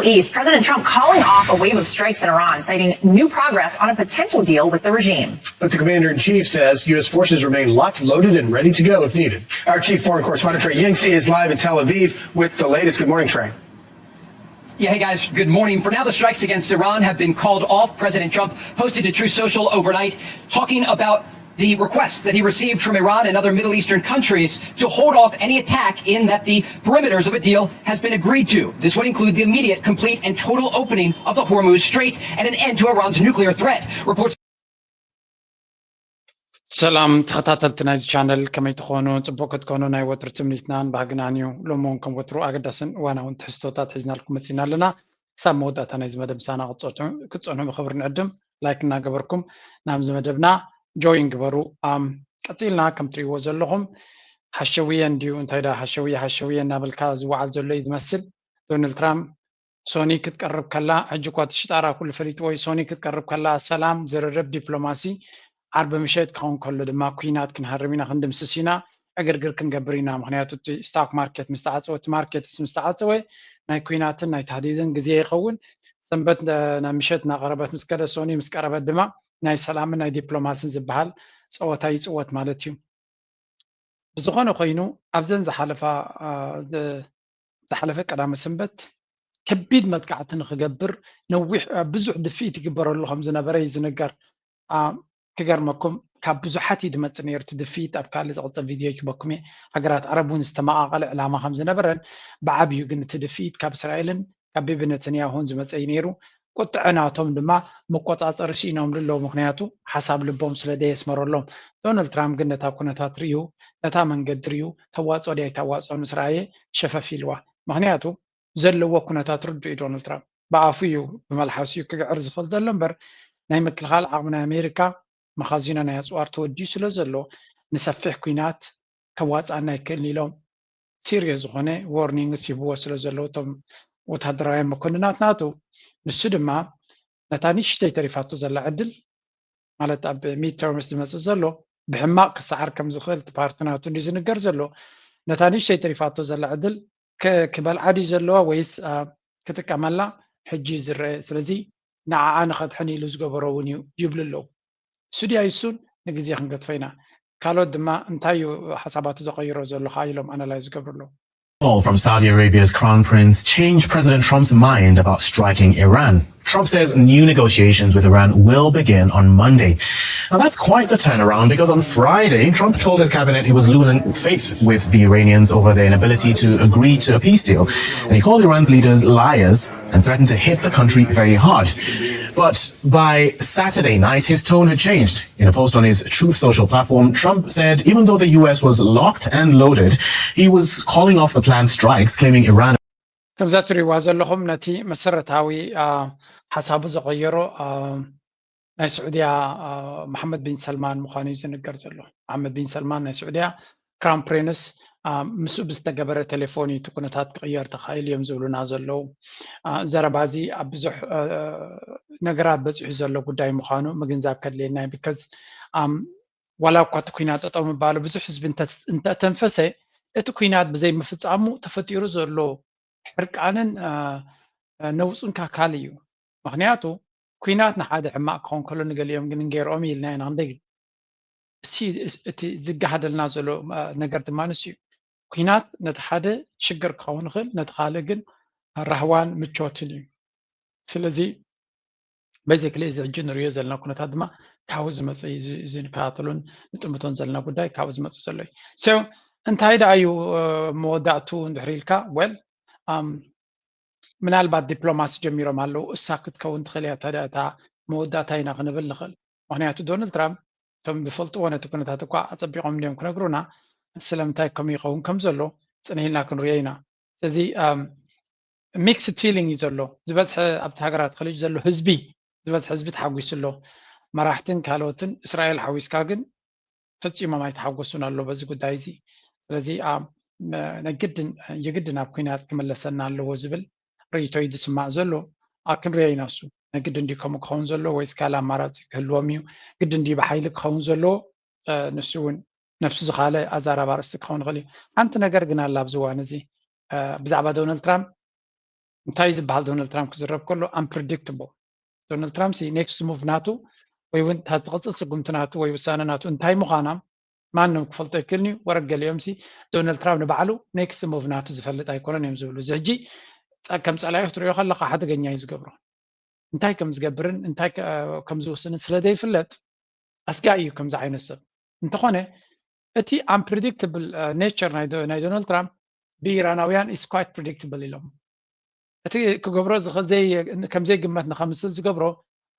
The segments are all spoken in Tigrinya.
East, President Trump calling off a wave of strikes in Iran, citing new progress on a potential deal with the regime. But the commander in chief says U S forces remain locked, loaded, and ready to go if needed. Our chief foreign correspondent, Trey Yingst, is live in Tel Aviv with the latest. Good morning, Trey. Yeah, hey guys, good morning. For now, the strikes against Iran have been called off. President Trump posted to Truth Social overnight talking about the request that he received from Iran and other Middle Eastern countries to hold off any attack in that the perimeters of a deal has been agreed to. This would include the immediate, complete, and total opening of the Hormuz Strait and an end to Iran's nuclear threat. Reports ሰላም ተኸታተልቲ ናይዚ ቻነል፣ ከመይ ትኾኑ? ጽቡቅ ክትኮኑ ናይ ወትሩ ትምኒትናን ባህግናን እዩ። ሎሚ እውን ከም ወትሩ ኣገዳስን እዋናውን ትሕዝቶታት ሒዝናልኩም መጺና ኣለና። ክሳብ መወዳእታ ናይዚ መደብ ምሳና ክትጸንሑ ብኽብሪ ንዕድም። ላይክ እናገበርኩም ናብዚ መደብና ጆይን ግበሩ። ኣም ቀጺልና ከም ትርእይዎ ዘለኹም ሓሸውየ እንድዩ፣ እንታይ ዳ ሓሸውየ ሓሸውየ እናበልካ ዝወዓል ዘሎ እዩ ዝመስል። ዶናልድ ትራምፕ ሶኒ ክትቀርብ ከላ፣ ሕጂ እኳ እቲ ሽጣራ ኩሉ ፈሊጥዎ እዩ። ሶኒ ክትቀርብ ከላ ሰላም፣ ዝርርብ፣ ዲፕሎማሲ፣ ዓርቢ ምሸት ክኸውን ከሎ ድማ ኲናት ክንሃርም ኢና፣ ክንድምስስ ኢና፣ ዕግርግር ክንገብር ኢና። ምኽንያቱ እቲ ስታክ ማርኬት ምስ ተዓፀወ፣ እቲ ማርኬትስ ምስ ተዓፀወ ናይ ኲናትን ናይ ታህዲድን ግዜ ይኸውን። ሰንበት እ፣ ናብ ምሸት እናቐረበት ምስ ከደ፣ ሶኒ ምስ ቀረበት ድማ ናይ ሰላምን ናይ ዲፕሎማስን ዝበሃል ፀወታ ይፅወት ማለት እዩ። ብዝኾነ ኮይኑ ኣብዘን ዝሓለፋ እ፣ ዝ- ዝሓለፈ ቀዳመ ሰንበት ከቢድ መጥቃዕቲ ንክገብር ነዊሕ ብዙሕ ድፍኢት ይግበረሉ ከም ዝነበረ እዩ ዝንገር። ክገርመኩም ካብ ብዙሓት እዩ ድመፅእ ነይሩ እቲ ድፍኢት። ኣብ ካልእ ዝቕፅል ቪድዮ ይክበኩም እየ። ሃገራት ዓረብ እውን ዝተመቓቐለ ዕላማ ከም ዝነበረን ብዓብዩ ግን እቲ ድፍኢት ካብ እስራኤልን ካብ ቢቢ ነተንያሁን ዝመፀ እዩ ነይሩ። ቁጥዐ ናቶም ድማ መቆፃፀሪ ስኢኖምሉ ኣለዉ። ምክንያቱ ሓሳብ ልቦም ስለ ደየስመረሎም። ዶናልድ ትራምፕ ግን ነታ ኩነታት ርእዩ ነታ መንገዲ ርእዩ ተዋፅኦ ድያ ኣይተዋፅኦ ምስ ረኣየ ሸፈፍ ኢልዋ። ምክንያቱ ዘለዎ ኩነታት ርዱእ እዩ። ዶናልድ ትራምፕ ብኣፉ እዩ ብመልሓሱ እዩ ክግዕር ዝኽእል ዘሎ እምበር ናይ ምክልኻል ዓቕሚ ናይ ኣሜሪካ መኻዚኖ ናይ ኣፅዋር ተወዲኡ ስለ ዘሎ ንሰፊሕ ኲናት ከዋፅኣና ኣይክእልን ኢሎም ሲሪየስ ዝኾነ ዎርኒንግስ ይህብዎ ስለ ዘለዉ እቶም ወታደራውያን መኮንናት ናቱ። ንሱ ድማ ነታ ንእሽተይ ተሪፋቶ ዘላ ዕድል ማለት ኣብ ሚድ ተርምስ ዝመፅእ ዘሎ ብሕማቕ ክሰዓር ከም ዝኽእል እቲ ፓርቲ ናቱ እንዲ ዝንገር ዘሎ ነታ ንእሽተይ ተሪፋቶ ዘላ ዕድል ክበልዓ ድዩ ዘለዋ ወይስ ክጥቀመላ ሕጂ እዩ ዝረአ። ስለዚ ንዓኣ ንኸድሕን ኢሉ ዝገበሮ እውን እዩ ይብሉ ኣለዉ። እሱ ድያ ይሱን ንግዜ ክንገድፎ ኢና። ካልኦት ድማ እንታይ እዩ ሓሳባቱ ዘቐይሮ ዘሎ ከዓ ኢሎም ኣናላይዝ ዝገብሩ ኣለዉ። Call from Saudi Arabia's Crown Prince changed President Trump's mind about striking Iran. Trump says new negotiations with Iran will begin on Monday. Now, that's quite the turnaround because on Friday, Trump told his cabinet he was losing faith with the Iranians over their inability to agree to a peace deal. And he called Iran's leaders liars and threatened to hit the country very hard. But by Saturday night, his tone had changed. In a post on his Truth Social platform, Trump said even though the U S was locked and loaded, he was calling off the planned strikes, claiming Iran. ከምዛ ትሪእዋ ዘለኹም ነቲ መሰረታዊ ሓሳቡ ዘቐየሮ ናይ ስዑድያ መሓመድ ቢን ሰልማን ምዃኑ እዩ ዝንገር ዘሎ። መሓመድ ቢን ሰልማን ናይ ስዑድያ ክራውን ፕሪንስ ምስኡ ብዝተገበረ ቴሌፎን እዩ እቲ ኩነታት ክቕየር ተኻኢሉ እዮም ዝብሉና ዘለዉ። ዘረባ እዚ ኣብ ብዙሕ ነገራት በፂሑ ዘሎ ጉዳይ ምዃኑ ምግንዛብ ከድልየና እዩ። ቢካዝ ዋላ እኳ እቲ ኩናት ጠጠው ምባሉ ብዙሕ ህዝቢ እንተተንፈሰ እቲ ኩናት ብዘይምፍፃሙ ተፈጢሩ ዘሎ ሕርቃንን ነውፅን ካካል እዩ። ምክንያቱ ኩናት ንሓደ ሕማቅ ክኸውን ከሎ ንገሊኦም ግን ንገርኦም ኢልና ኢና ክንደይ ግዜ። እቲ ዝገሃደልና ዘሎ ነገር ድማ ንሱ እዩ። ኩናት ነቲ ሓደ ሽግር ክኸውን ይኽእል፣ ነቲ ካልእ ግን ራህዋን ምቾትን እዩ። ስለዚ በዚ ክልእ እዚ ሕጂ ንሪኦ ዘለና ኩነታት ድማ ካብኡ ዝመፀ እዩ። እዚ ንከታተሉን ንጥምቶን ዘለና ጉዳይ ካብኡ ዝመፀ ዘሎ እዩ። ሶ እንታይ ደኣ እዩ መወዳእቱ እንድሕር ኢልካ፣ ወል ምናልባት ዲፕሎማሲ ጀሚሮም ኣለዉ። እሳ ክትከውን ትኽእል እያ። ታዲያ እታ መወዳእታ ኢና ክንብል ንኽእል። ምክንያቱ ዶናልድ ትራምፕ እቶም ዝፈልጥዎ ነቲ ኩነታት እኳ ኣፀቢቖም እንዲዮም ክነግሩና፣ ስለምንታይ ከምኡ ይኸውን ከም ዘሎ ፅንሕ ኢልና ክንሪኦ ኢና። ስለዚ ሚክስድ ፊሊንግ እዩ ዘሎ። ዝበዝሐ ኣብቲ ሃገራት ከሊጅ ዘሎ ህዝቢ ዝበዝሐ ህዝቢ ተሓጒሱ ኣሎ። መራሕትን ካልኦትን እስራኤል ሓዊስካ ግን ፈፂሞም ኣይተሓጎሱን ኣሎ በዚ ጉዳይ እዚ። ስለዚ የግድን የግድን ኣብ ኩናት ክምለሰና ኣለዎ ዝብል ርእይቶ እዩ ዝስማዕ ዘሎ። ክንሪኦ ኢና እሱ ናይ ግድን ድዩ ከምኡ ክኸውን ዘሎ ወይስ ካልእ ኣማራፂ ክህልዎም እዩ? ግድን ድዩ ብሓይሊ ክኸውን ዘለዎ? ንሱ እውን ነብሱ ዝኻለ ኣዛራቢ ኣርእስቲ ክኸውን ይኽእል እዩ። ሓንቲ ነገር ግን ኣላ ኣብዚ እዋን እዚ ብዛዕባ ዶናልድ ትራምፕ እንታይ ዝበሃል ዶናልድ ትራምፕ ክዝረብ ከሎ unpredictable። ዶናልድ ትራምፕ ሲ next move ናቱ ወይ እውን እታ ትቕፅል ስጉምቲ ናቱ ወይ ውሳነ ናቱ እንታይ ምዃና ማንም ክፈልጦ ይክእልን እዩ። ወረድ ገሊኦም ሲ ዶናልድ ትራምፕ ንባዕሉ next move ናቱ ዝፈልጥ ኣይኮነን እዮም ዝብሉ። እዚ ሕጂ ከም ፀላኢ ክትሪኦ ከለካ ሓደገኛ እዩ ዝገብሮ። እንታይ ከም ዝገብርን እንታይ ከም ዝውስንን ስለ ዘይፍለጥ ኣስጋኢ እዩ ከምዚ ዓይነት ሰብ። እንተኾነ እቲ unpredictable nature ናይ ዶናልድ ትራምፕ ብኢራናውያን is quite predictable ኢሎም። እቲ ክገብሮ ዝኽእል ከም ዘይግመት ንኸምስል ዝገብሮ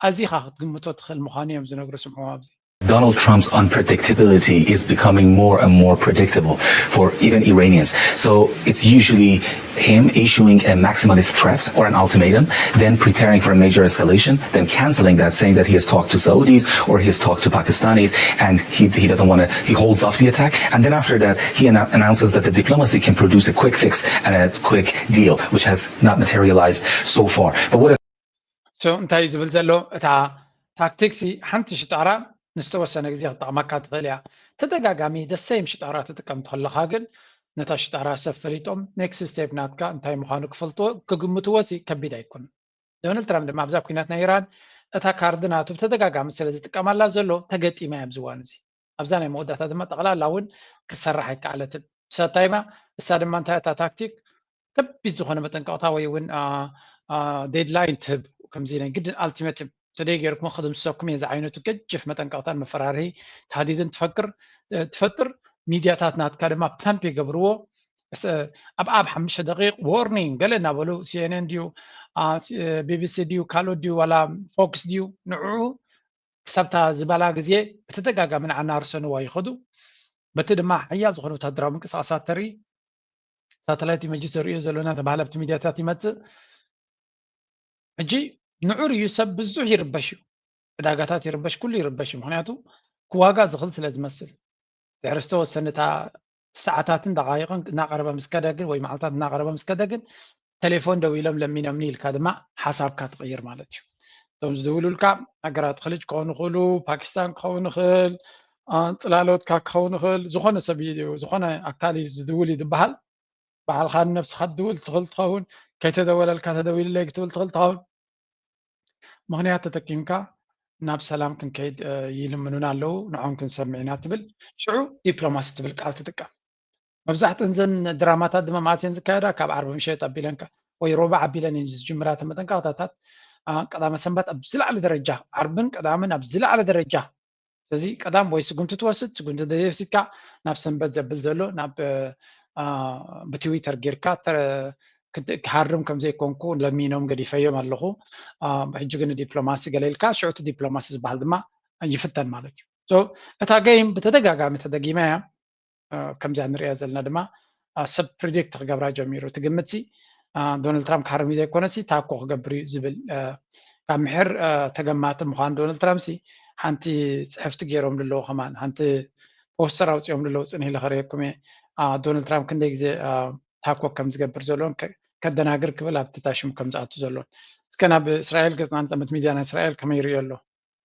ኣዚኻ ክትግምቶ ትኽእል ምዃኑ እዮም ዝነግሩ። ስምዑ ኣብዚ። Donald Trump's unpredictability is becoming more and more predictable for even Iranians. So it's usually him issuing a maximalist threat or an ultimatum, then preparing for a major escalation, then canceling that, saying that he has talked to Saudis or he has talked to Pakistanis, and he, he doesn't want to, he holds off the attack. And then after that, he announces that the diplomacy can produce a quick fix and a quick deal, which has not materialized so far. But what so እንታይ ዝብል ዘሎ እታ ታክቲክሲ ሓንቲ ሽጣራ ንዝተወሰነ ግዜ ክጠቕመካ ትኽእል እያ። ተደጋጋሚ ደሰይም ሽጣራ ትጥቀም ተለኻ ግን ነታ ሽጣራ ሰብ ፈሊጦም next step ናትካ እንታይ ምዃኑ ክፈልጥዎ ክግምትዎ ሲ ከቢድ ኣይኮን። ዶናልድ ትራምፕ ድማ ኣብዛ ኩናት ናይ ኢራን እታ ካርድ ናቱ ብተደጋጋሚ ስለ ዝጥቀመላ ዘሎ ተገጢማ እያ ኣብዚ እዋን እዚ። ኣብዛ ናይ መወዳእታ ድማ ጠቕላላ እውን ክትሰርሕ ኣይከኣለትን። ሰታይማ እሳ ድማ እንታይ እታ ታክቲክ ከቢድ ዝኾነ መጠንቀቕታ ወይ እውን deadline ትህብ። ከምዚ ናይ ግድን ultimatum ተደይ ገይርኩም ክድምስሰኩም እየ ዝዓይነቱ ገጅፍ መጠንቀቕታን መፈራርሂ ታህዲድን ትፈክር ትፈጥር። ሚድያታት ናትካ ድማ pump ይገብርዎ። ኣብ ኣብ ሓሙሽተ ደቂቕ warning ገለ እናበሉ CNN ድዩ BBC ድዩ ካልኦት ድዩ ዋላ Fox ድዩ ንዕኡ ክሳብታ ዝበላ ግዜ ብተደጋጋሚ ንዓና ርሰንዋ ይኸዱ። በቲ ድማ ሓያል ዝኾነ ወታደራዊ ምንቅስቃሳት ተርኢ ሳተላይት ኢመጅ ዘርእዮ ዘሎ እናተባሃለ ኣብቲ ሚድያታት ይመፅእ። ሕጂ ንዑር እዩ ሰብ ብዙሕ ይርበሽ እዩ። ዕዳጋታት ይርበሽ፣ ኩሉ ይርበሽ እዩ። ምክንያቱ ክዋጋ ዝኽእል ስለ ዝመስል ድሕሪ ዝተወሰነ እታ ሰዓታትን ደቃይቕን እናቐረበ ምስ ከደ ግን ወይ መዓልታት እናቐረበ ምስ ከደ ግን ቴሌፎን ደው ኢሎም ለሚኖምኒ ኢልካ ድማ ሓሳብካ ትቕይር ማለት እዩ። እቶም ዝድውሉልካ ሃገራት ኸሊጅ ክኸውን ይኽእሉ፣ ፓኪስታን ክኸውን ይኽእል፣ ፅላሎትካ ክኸውን ይኽእል፣ ዝኾነ ሰብ ዝኾነ ኣካል እዩ ዝድውል እዩ ዝበሃል። ባዕልኻ ንነብስኻ ትድውል ትኽእል ትኸውን፣ ከይተደወለልካ ተደዊልለይ ክትብል ትኽእል ትኸውን። ምኽንያት ተጠቂምካ ናብ ሰላም ክንከይድ ይልምኑና ኣለዉ፣ ንዖም ክንሰምዕ ኢና ትብል። ሽዑ ዲፕሎማሲ ትብል ቃል ትጥቀም። መብዛሕትእን ዘን ድራማታት ድማ መዓስ እየን ዝካየዳ? ካብ ዓርቢ ምሸት ኣቢለን ወይ ሮባዕ ኣቢለን እየን ዝጅምራ። እተን መጠንቀቕታታት ቀዳመ ሰንበት ኣብ ዝለዓለ ደረጃ፣ ዓርብን ቀዳምን ኣብ ዝለዓለ ደረጃ። ስለዚ ቀዳም ወይ ስጉምቲ ትወስድ፣ ስጉምቲ ዘይወሲድካ ናብ ሰንበት ዘብል ዘሎ ናብ ብትዊተር ጌርካ ክሃርም ከም ዘይኮንኩ ለሚኖም ገዲፈዮም ኣለኹ። ሕጂ ግን ዲፕሎማሲ ገለ ኢልካ ሽዑ እቲ ዲፕሎማሲ ዝበሃል ድማ ይፍተን ማለት እዩ። እታ ገይም ብተደጋጋሚ ተደጊማ እያ። ከምዚኣ ንሪኣ ዘለና ድማ ሰብ ፕሪዲክት ክገብራ ጀሚሩ። ትግምት ሲ ዶናልድ ትራምፕ ክሃርም እዩ ዘይኮነ ሲ ታኮ ክገብር እዩ ዝብል ካብ ምሕር ተገማቲ ምዃኑ ዶናልድ ትራምፕ ሲ ሓንቲ ፅሕፍቲ ገይሮም ኣለዉ ከማን ሓንቲ ፖስተር ኣውፂኦም ኣለዉ። ፅንሕ ኢለ ከርእየኩም እየ። ዶናልድ ትራምፕ ክንደይ ግዜ ታኮ ከም ዝገብር ዘለዎን ከደናግር ክብል ኣብቲ ታሽሙ ከም ዝኣቱ ዘለዎን። እስከ ናብ እስራኤል ገፅና ንጠምት። ሚድያ ናይ እስራኤል ከመይ ይርእዮ ኣሎ?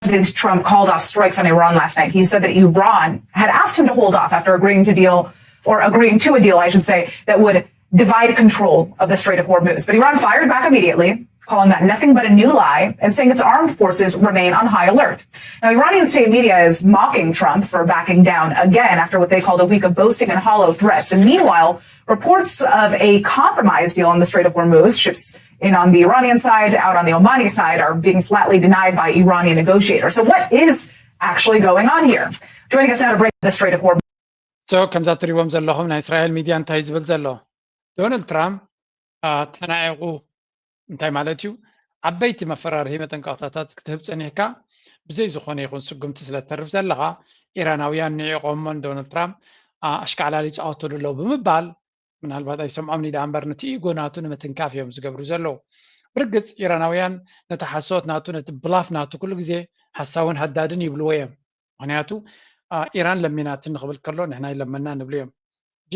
President Trump called off strikes on Iran last night. He said that Iran had asked him to hold off after agreeing to deal, or agreeing to a deal, I should say, that would divide control of the Strait of Hormuz. But Iran fired back immediately, calling that nothing but a new lie and saying its armed forces remain on high alert. Now, Iranian state media is mocking Trump for backing down again after what they called a week of boasting and hollow threats. And meanwhile, reports of a compromise deal on the Strait of Hormuz, ships in on the Iranian side, out on the Omani side, are being flatly denied by Iranian negotiators. So what is actually going on here? Joining us now to break the Strait of Hormuz. So ከምዛ ትሪእዎም ዘለኹም ናይ እስራኤል ሚድያ እንታይ ዝብል ዘሎ? ዶናልድ ትራምፕ ተናዒቑ እንታይ ማለት እዩ? ዓበይቲ መፈራርሂ መጠንቀቕታታት ክትህብ ጸኒሕካ ብዘይ ዝኾነ ይኹን ስጉምቲ ስለ ትተርፍ ዘለኻ ኢራናውያን ንዒቖሞን ዶናልድ ትራምፕ ኣሽካዕላል ይፃወቱሉ ኣለዉ ብምባል ምናልባት ኣይሰምዖም ኒ ደኣ እምበር ነቲ ኢጎ ናቱ ንምትንካፍ እዮም ዝገብሩ ዘለዉ። ብርግፅ ኢራናውያን ነቲ ሓሶት ናቱ ነቲ ብላፍ ናቱ ኩሉ ግዜ ሓሳውን ሃዳድን ይብልዎ እዮም። ምክንያቱ ኢራን ለሚናትኒ ክብል ከሎ ንሕና ይለመና ንብሉ እዮም። ሕጂ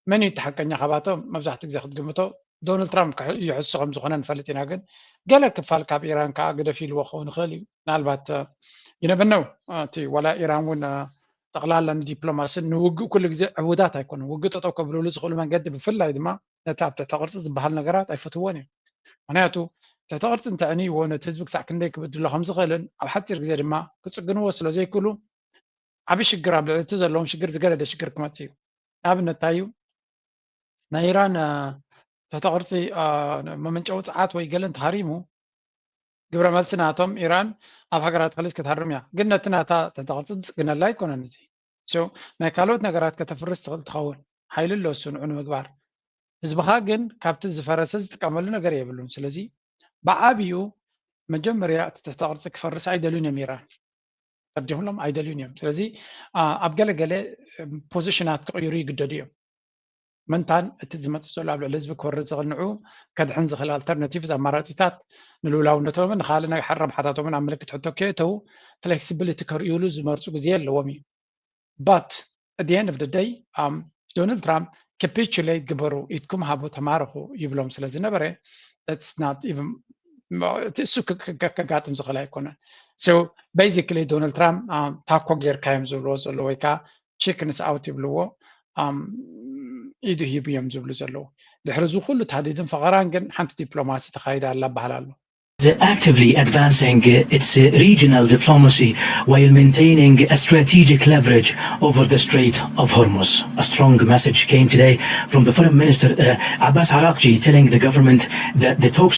መን እዩ እቲ ሓቀኛ ካባቶም? መብዛሕትኡ ግዜ ክትግምቶ ዶናልድ ትራምፕ ይሕሱ ከም ዝኾነ ንፈልጥ ኢና። ግን ገለ ክፋል ካብ ኢራን ከዓ ግደፍ ኢልዎ ክኸውን ይኽእል እዩ። ምናልባት ይነብነው እቲ ዋላ ኢራን እውን ጠቕላላ ንዲፕሎማስን ንውግእ ኩሉ ግዜ ዕቡዳት ኣይኮኑን። ውግእ ጠጠው ከብልሉ ዝኽእሉ መንገዲ ብፍላይ ድማ ነቲ ኣብ ትሕተ ቅርፂ ዝበሃል ነገራት ኣይፈትዎን እዮም። ምክንያቱ ትሕተ ቅርፂ እንተዕንይዎ ነቲ ህዝቢ ክሳዕ ክንደይ ክብድሎ ከምዝኽእልን ኣብ ሓፂር ግዜ ድማ ክፅግንዎ ስለዘይክእሉ ዓብዪ ሽግር ኣብ ልዕሊ እቲ ዘለዎም ሽግር ዝገደደ ሽግር ክመፅእ እዩ። ንኣብነት እንታይ እዩ? ናይ ኢራን ትሕተ ቅርፂ መመንጨዊ ፀዓት ወይ ገለ እንተሃሪሙ ግብረ መልሲ ናቶም ኢራን ኣብ ሃገራት ከሊጅ ክትሃርም እያ። ግን ነቲ ናታ ትሕተ ቅርፂ ዝፅግነላ ኣይኮነን። እዚ ናይ ካልኦት ነገራት ከተፍርስ ትኽእል ትኸውን ሓይሊ ኣሎ እሱ ንዑ ንምግባር። ህዝብኻ ግን ካብቲ ዝፈረሰ ዝጥቀመሉ ነገር የብሉን። ስለዚ ብዓብዩ መጀመርያ እቲ ትሕተ ቅርፂ ክፈርስ ኣይደልዩን እዮም ኢራን። ተረዲኹሎም ኣይደልዩን እዮም። ስለዚ ኣብ ገለገለ ፖዚሽናት ክቕይሩ ይግደዱ እዮም። ምንታን እቲ ዝመፅእ ዘሎ ኣብ ልዕሊ ህዝቢ ክወርድ ዝኽእል ንዑ ከድሕን ዝኽእል ኣልተርናቲቭ ኣማራፂታት ንልውላውነቶምን ንካልእ ናይ ረብሓታቶምን ኣብ ምልክት ሕቶ ከየእተዉ ፍሌክሲቢሊቲ ከርእዩሉ ዝመርፁ ግዜ ኣለዎም እዩ። ባት ኣት ኤንድ ኦፍ ደይ ዶናልድ ትራምፕ ካፒቹሌት ግበሩ፣ ኢድኩም ሃቡ፣ ተማረኹ ይብሎም ስለ ዝነበረ እቲ እሱ ከጋጥም ዝኽእል ኣይኮነን። ቤዚክሊ ዶናልድ ትራምፕ ታኮ ጌርካ እዮም ዝብልዎ ዘሎ ወይ ከዓ ቺክንስ ኣውት ይብልዎ ኢዱ ሂቡ እዮም ዝብሉ ዘለዉ። ድሕሪ እዚ ኩሉ ታህዲድን ፈቐራን ግን ሓንቲ ዲፕሎማሲ ተኻይዳ ኣላ በሃል ኣሎ። Actively advancing its regional diplomacy while maintaining a strategic leverage over the Strait of Hormuz. A strong message came today from the Foreign Minister uh, Abbas Araghchi telling the government that the talks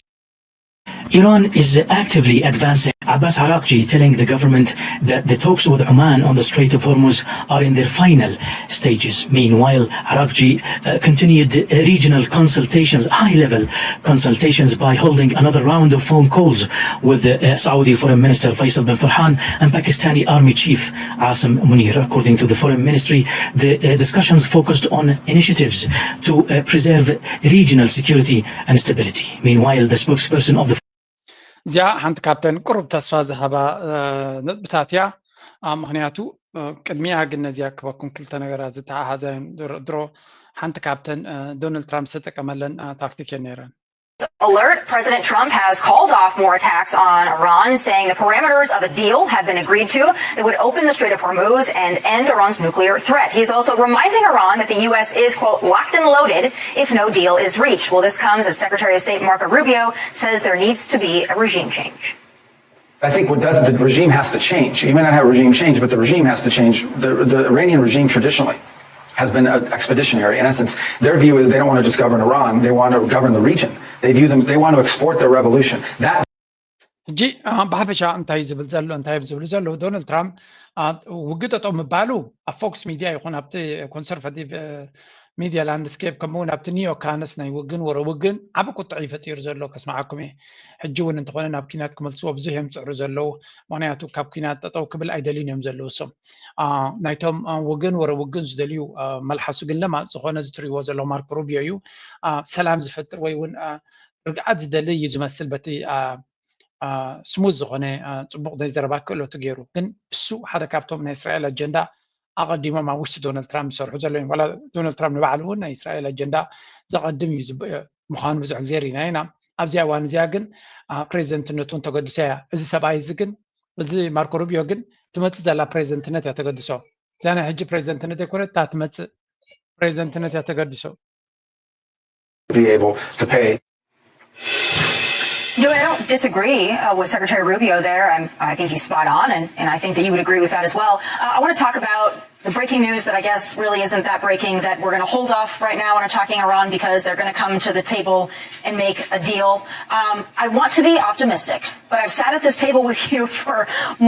Iran is actively advancing. Abbas Araghchi telling the government that the talks with Oman on the Strait of Hormuz are in their final stages. Meanwhile, Araghchi uh, continued uh, regional consultations, high-level consultations, by holding another round of phone calls with uh, Saudi Foreign Minister Faisal bin Farhan and Pakistani Army Chief Asim Munir. According to the Foreign Ministry, the uh, discussions focused on initiatives to uh, preserve regional security and stability. Meanwhile, the spokesperson of the እዚኣ ሓንቲ ካብተን ቅሩብ ተስፋ ዝሃባ ነጥብታት እያ። ምክንያቱ ቅድሚኣ ግን ነዚኣ ክበኩም ክልተ ነገራት ዝተሓሓዘ ድሮ ሓንቲ ካብተን ዶናልድ ትራምፕ ዝተጠቀመለን ታክቲክ እየን ነይረን። Alert, President Trump has called off more attacks on Iran, saying the parameters of a deal have been agreed to that would open the Strait of Hormuz and end Iran's nuclear threat. He's also reminding Iran that the U S is, quote, locked and loaded if no deal is reached. Well, this comes as Secretary of State Marco Rubio says there needs to be a regime change. I think what does the regime has to change. You may not have a regime change, but the regime has to change. The, the Iranian regime traditionally has been uh, expeditionary. In essence, their view is they don't want to just govern Iran; they want to govern the region. They view them; they want to export their revolution. That ሕጂ ብሓፈሻ እንታይ ዝብል ዘሎ እንታይ ዝብሉ ዘለዉ ዶናልድ ትራምፕ ውግእ ጠጠው ምባሉ ኣብ ፎክስ ሚድያ ይኹን ኣብቲ ኮንሰርቫቲቭ ሚድያ ላንድስኬፕ ከምኡ እውን ኣብቲ ኒዮ ካነስ ናይ ውግን ወረ ውግን ዓቢ ቁጥዕ እዩ ፈጢሩ ዘሎ ከስማዓኩም እየ። ሕጂ እውን እንተኾነ ናብ ኪናት ክመልስዎ ብዙሕ እዮም ዝፅዕሩ ዘለዉ። ምክንያቱ ካብ ኪናት ጠጠው ክብል ኣይደልዩን እዮም ዘለዉ እሶም ናይቶም ውግን ወረ ውግን ዝደልዩ መልሓሱ ግን ለማፅ ዝኾነ ዝትሪዎ ዘሎ ማርኮ ሩቢዮ እዩ። ሰላም ዝፈጥር ወይ እውን ርግዓት ዝደሊ እዩ ዝመስል በቲ ስሙዝ ዝኾነ ፅቡቕ ናይ ዘረባ ክእለቱ ገይሩ ግን እሱ ሓደ ካብቶም ናይ እስራኤል ኣጀንዳ ኣቐዲሞም ኣብ ውሽጢ ዶናልድ ትራምፕ ዝሰርሑ ዘለዉ እዮም። ዋላ ዶናልድ ትራምፕ ንባዕሉ እውን ናይ እስራኤል ኣጀንዳ ዘቐድም እዩ ምዃኑ ብዙሕ ግዜ ርኢና ኢና። ኣብዚኣ እዋን እዚኣ ግን ፕሬዚደንትነቱ እውን ተገድሶ እያ። እዚ ሰብኣይ እዚ ግን እዚ ማርኮ ሩቢዮ ግን ትመፅእ ዘላ ፕሬዚደንትነት እያ ተገድሶ። እዚኣ ናይ ሕጂ ፕሬዚደንትነት ኣይኮነት እታ ትመፅእ ፕሬዚደንትነት እያ ተገድሶ። be able to pay. No, I don't disagree uh, with Secretary Rubio there. I'm, I think he's spot on, and, and I think that you would agree with that as well. Uh, I want to talk about the breaking news that I guess really isn't that breaking, that we're going to hold off right now on attacking Iran because they're going to come to the table and make a deal. Um, I want to be optimistic, but I've sat at this table with you for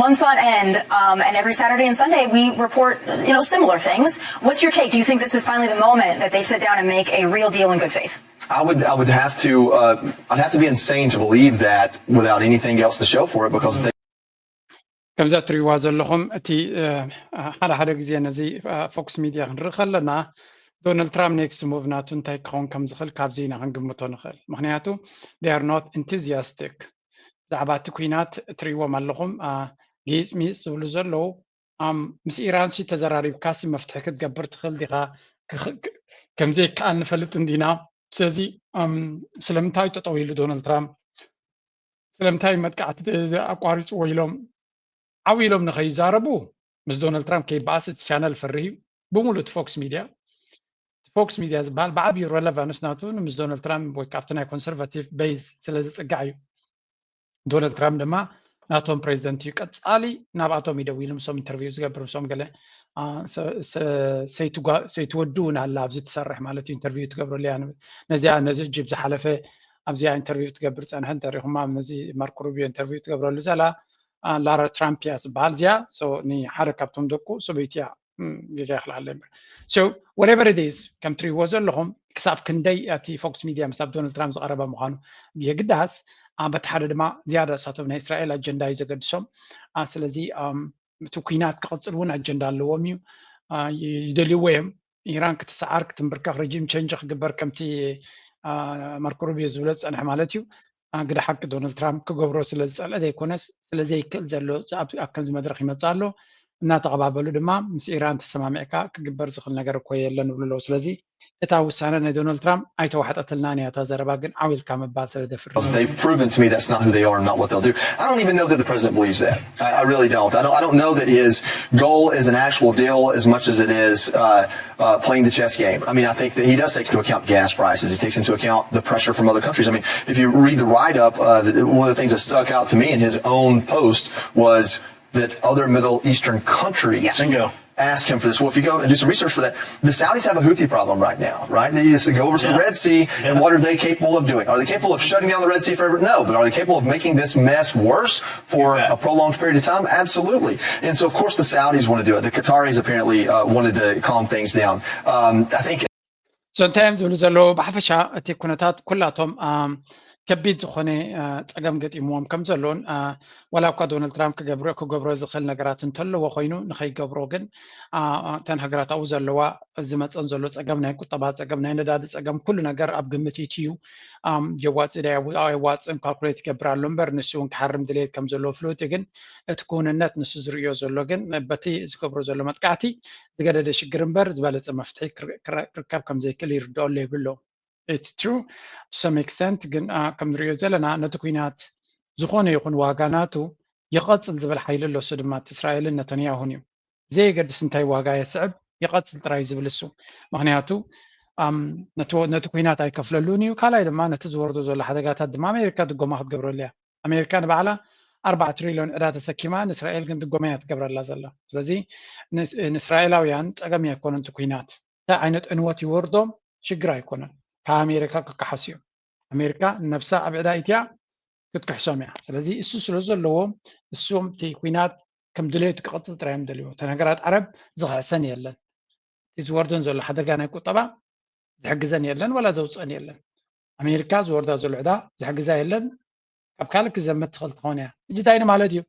months on end, um, and every Saturday and Sunday we report, you know, similar things. What's your take? Do you think this is finally the moment that they sit down and make a real deal in good faith? I would I would have to uh, I'd have to be insane to believe that without anything else to show for it because they ከምዛ ትሪእዋ ዘለኹም እቲ ሓደ ሓደ ግዜ ነዚ ፎክስ ሚድያ ክንርኢ ከለና ዶናልድ ትራምፕ ኔክስት ሙቭ ናቱ እንታይ ክኸውን ከም ዝኽእል ካብዚ ኢና ክንግምቶ ንኽእል። ምክንያቱ they are not enthusiastic ብዛዕባ እቲ ኩናት ትሪእዎም ኣለኹም። ጌጽ ሚጽ ዝብሉ ዘለዉ ምስ ኢራን ሲ ተዘራሪብካ ሲ መፍትሒ ክትገብር ትኽእል ዲኻ? ከምዘይከኣል ንፈልጥ እንዲና። ስለዚ ስለምንታይ ጠጠው ኢሉ ዶናልድ ትራምፕ ስለምንታይ መጥቃዕቲ ኣቋሪፅዎ ኢሎም ዓው ኢሎም ንኸይዛረቡ ምስ ዶናልድ ትራምፕ ከይበኣስ እቲ ቻነል ፈርህ እዩ። ብምሉእ እቲ ፎክስ ሚድያ እቲ ፎክስ ሚድያ ዝበሃል ብዓብዩ ሬሌቫንስ ናቱ ንምስ ዶናልድ ትራምፕ ወይ ካብቲ ናይ ኮንሰርቫቲቭ ቤዝ ስለ ዝፅጋዕ እዩ። ዶናልድ ትራምፕ ድማ ናቶም ፕሬዚደንት እዩ። ቀፃሊ ናብኣቶም ይደውሉ፣ ምሶም ኢንተርቪው ዝገብር፣ ምሶም ገለ ሰይትወዱ እውን ኣላ ኣብዚ ትሰርሕ ማለት እዩ። ኢንተርቪው ትገብረሉ እያ። ነዚኣ ነዚ እጅብ ዝሓለፈ ኣብዚኣ ኢንተርቪው ትገብር ፀንሐ እንተሪኹማ፣ ነዚ ማርኮ ሩቢዮ ኢንተርቪው ትገብረሉ ዘላ ላራ ትራምፕ እያ ዝበሃል እዚኣ። ንሓደ ካብቶም ደቁ ሰበይቲ እያ። ጌጋ ይኽልኣለ እምበር። So whatever it is፣ ከም ትሪእዎ ዘለኹም ክሳብ ክንደይ እቲ ፎክስ ሚድያ ምስብ ዶናልድ ትራምፕ ዝቐረበ ምዃኑ የግዳስ፣ በቲ ሓደ ድማ ዝያዳ እሳቶም ናይ እስራኤል ኣጀንዳ እዩ ዘገድሶም። ስለዚ እቲ ኩናት ክቕፅል እውን ኣጀንዳ ኣለዎም እዩ። ይደልይዎ እዮም። ኢራን ክትሰዓር፣ ክትንብርከኽ፣ ረጂም ቸንጅ ክግበር ከምቲ ማርኮ ሩቢዮ ዝብሎ ዝፀንሐ ማለት እዩ። ግደ ሓቂ ዶናልድ ትራምፕ ክገብሮ ስለ ዝፀልአ ዘይኮነስ ስለ ዘይክእል ዘሎ ኣብ ከምዚ መድረክ ይመፅእ ኣሎ። እናተቐባበሉ ድማ ምስ ኢራን ተሰማሚዕካ ክግበር ዝኽእል ነገር እኮ የለን ይብሉ ኣለዉ። ስለዚ እታ ውሳነ ናይ ዶናልድ ትራምፕ ኣይተዋሕጠትልናን እያ እታ ዘረባ፣ ግን ዓው ኢልካ ምባል ስለ ደፍር። They've proven to me that's not who they are and not what they'll do. I don't even know that the president believes that. I, I really don't. I don't. I don't know that his goal is an actual deal as much as it is uh, uh, playing the chess game. I mean, I think that he does take into account gas prices. He takes into account the pressure from other countries. I mean, if you read the write-up, uh, the, one of the things that stuck out to me in his own post was that other Middle Eastern countries Bingo. ask him for this. Well, if you go and do some research for that, the Saudis have a Houthi problem right now, right? They just go over to the Red Sea, and what are they capable of doing? Are they capable of shutting down the Red Sea forever? No, but are they capable of making this mess worse for Yeah. a prolonged period of time? Absolutely. And so, of course, the Saudis want to do it. The Qataris apparently uh, wanted to calm things down. Um, I think So እንታይ እዮም ዝብሉ ዘለዉ? ብሓፈሻ እቲ ኩነታት ኩላቶም ከቢድ ዝኾነ ፀገም ገጢምዎም ከም ዘለውን፣ ዋላ እኳ ዶናልድ ትራምፕ ክገብሮ ዝኽእል ነገራት እንተለዎ ኮይኑ፣ ንኸይገብሮ ግን እተን ሃገራት ኣብኡ ዘለዋ፣ ዝመፀን ዘሎ ፀገም፣ ናይ ቁጠባ ፀገም፣ ናይ ነዳዲ ፀገም፣ ኩሉ ነገር ኣብ ግምት ይእትዩ። የዋፅእ ዶ ኣየዋፅእን ካልኩሌት ይገብር ኣሎ እምበር፣ ንሱ እውን ክሓርም ድሌት ከም ዘለዎ ፍሉጥ እዩ። ግን እቲ ክውንነት ንሱ ዝርእዮ ዘሎ ግን በቲ ዝገብሮ ዘሎ መጥቃዕቲ ዝገደደ ሽግር እምበር ዝበለፀ መፍትሒ ክርከብ ከም ዘይክእል ይርድኦ ኣሎ ይብሎ። It's true to some extent፣ ግን ከም ንሪኦ ዘለና ነቲ ኩናት ዝኾነ ይኹን ዋጋ ናቱ ይቐፅል ዝብል ሓይሊ ኣሎ። እሱ ድማ እቲ እስራኤልን ነተንያሁን እዩ። ዘየገድስ እንታይ ዋጋ የስዕብ ይቐፅል ጥራይ ዝብል እሱ። ምክንያቱ ነቲ ኩናት ኣይከፍለሉን እዩ። ካልኣይ ድማ ነቲ ዝወርዶ ዘሎ ሓደጋታት ድማ ኣሜሪካ ድጎማ ክትገብረሉ እያ። ኣሜሪካ ንባዕላ ኣርባዓ ትሪልዮን ዕዳ ተሰኪማ፣ ንእስራኤል ግን ድጎማ እያ ትገብረላ ዘላ። ስለዚ ንእስራኤላውያን ፀገም ኣይኮነን እቲ ኩናት። እንታይ ዓይነት ዕንወት ይወርዶም ሽግር ኣይኮነን። ካብ ኣሜሪካ ክከሓሱ እዮም። ኣሜሪካ ነብሳ ኣብ ዕዳ ኢትያ ክትክሕሶም እያ። ስለዚ እሱ ስለ ዘለዎ እሱም እቲ ኩናት ከም ድሌቱ ክቐፅል ጥራይ እዮም ደልዎ። እተን ሃገራት ዓረብ ዝኽሕሰን የለን። እቲ ዝወርደን ዘሎ ሓደጋ ናይ ቁጠባ ዝሕግዘን የለን፣ ዋላ ዘውፅአን የለን። ኣሜሪካ ዝወርዳ ዘሎ ዕዳ ዝሕግዛ የለን። ካብ ካልእ ክዘመት ትኽእል ትኸውን እያ። እጂ እንታይ ማለት እዩ?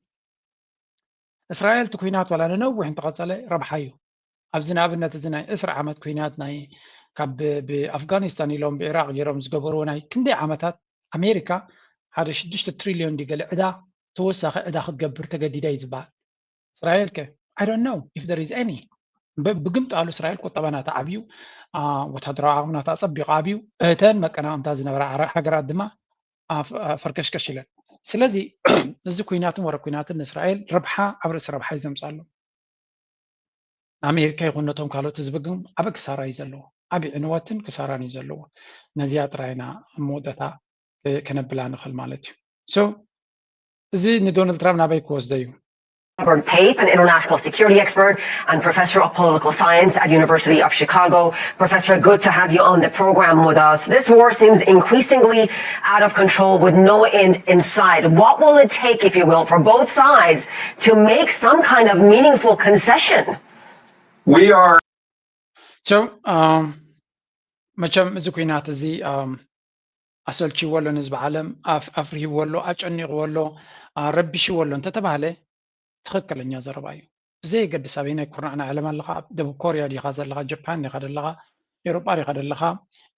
እስራኤል እቲ ኩናት ዋላ ንነዊሕ እንተቐፀለ ረብሓ እዩ። ኣብዚ ንኣብነት እዚ ናይ ዕስራ ዓመት ኩናት ናይ ካብ ብኣፍጋኒስታን ኢሎም ብኢራቅ ገይሮም ዝገበርዎ ናይ ክንደይ ዓመታት ኣሜሪካ ሓደ ሽዱሽተ ትሪልዮን ዲገለ ዕዳ ተወሳኺ ዕዳ ክትገብር ተገዲዳ እዩ ዝበሃል። እስራኤል ከ I don't know if there is any። ብግምጣሉ እስራኤል ቁጠባ ናታ ዓብዩ፣ ወታደራዊ ዓቕሚ ናታ ፀቢቑ ዓብዩ፣ እተን መቀናቕንታ ዝነበራ ሃገራት ድማ ፈርከሽከሽ ኢለን። ስለዚ እዚ ኩናትን ወረ ኩናትን ንእስራኤል ረብሓ ኣብ ርእሲ ረብሓ እዩ ዘምፅኣሉ። ንኣሜሪካ ይኹን ነቶም ካልኦት ህዝቢ ግን ዓቢ ክሳራ እዩ ዘለዎ። ዓቢ ዕንወትን ክሳራን እዩ ዘለዎ። ነዚኣ ጥራይ ኢና ኣብ መወዳእታ ከነብላ ንኽእል ማለት እዩ። So እዚ ንዶናልድ ትራምፕ ናበይ ክወስዶ እዩ? Robert Pape, an international security expert and professor of political science at University of Chicago. Professor, good to have you on the program with us. This war seems increasingly out of control with no end in sight. What will it take, if you will, for both sides to make some kind of meaningful concession? We are So, መቸም እዚ ኩናት እዚ ኣሰልችዎ ኣሎ ንህዝቢ ዓለም፣ ኣፍሪህዎ ኣሎ፣ ኣጨኒቕዎ ኣሎ፣ ረቢሽዎ ኣሎ እንተተባህለ ትኽክለኛ ዘረባ እዩ። ብዘየገድስ ኣበይ ናይ ኩርናዕ ናይ ዓለም ኣለኻ፣ ኣብ ደቡብ ኮርያ ዲኻ ዘለኻ፣ ጀፓን ዲኻ ዘለኻ፣ ኤውሮጳ ዲኻ ዘለኻ፣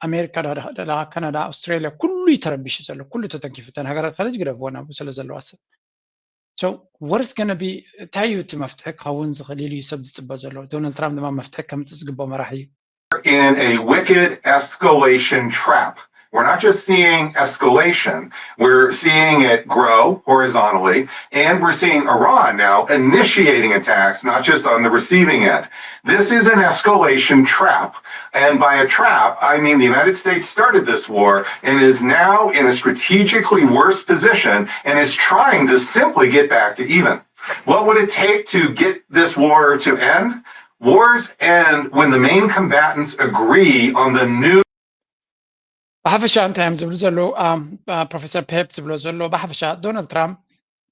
ኣሜሪካ ዲኻ ዘለኻ፣ ካናዳ፣ ኣውስትራልያ፣ ኩሉ እዩ ተረቢሹ ዘሎ፣ ኩሉ ተተንኪፉ። እተን ሃገራት ካልእ ግደፍዎ ናብኡ ስለ ዘለዋ ሰብ። So what is gonna be፣ እንታይ እዩ እቲ መፍትሒ ክኸውን ዝኽእል ኢሉ እዩ ሰብ ዝፅበ ዘሎ። ዶናልድ ትራምፕ ድማ መፍትሒ ከምፅእ ዝግብኦ መራሒ እዩ። in a wicked escalation trap. We're not just seeing escalation, we're seeing it grow horizontally, and we're seeing Iran now initiating attacks, not just on the receiving end. This is an escalation trap. And by a trap, I mean the United States started this war and is now in a strategically worse position and is trying to simply get back to even. What would it take to get this war to end? Wars end when the main combatants agree on the new ብሓፈሻ እንታይ እዮም ዝብሉ ዘለዉ? ፕሮፌሰር ፔፕ ዝብሎ ዘሎ ብሓፈሻ ዶናልድ ትራምፕ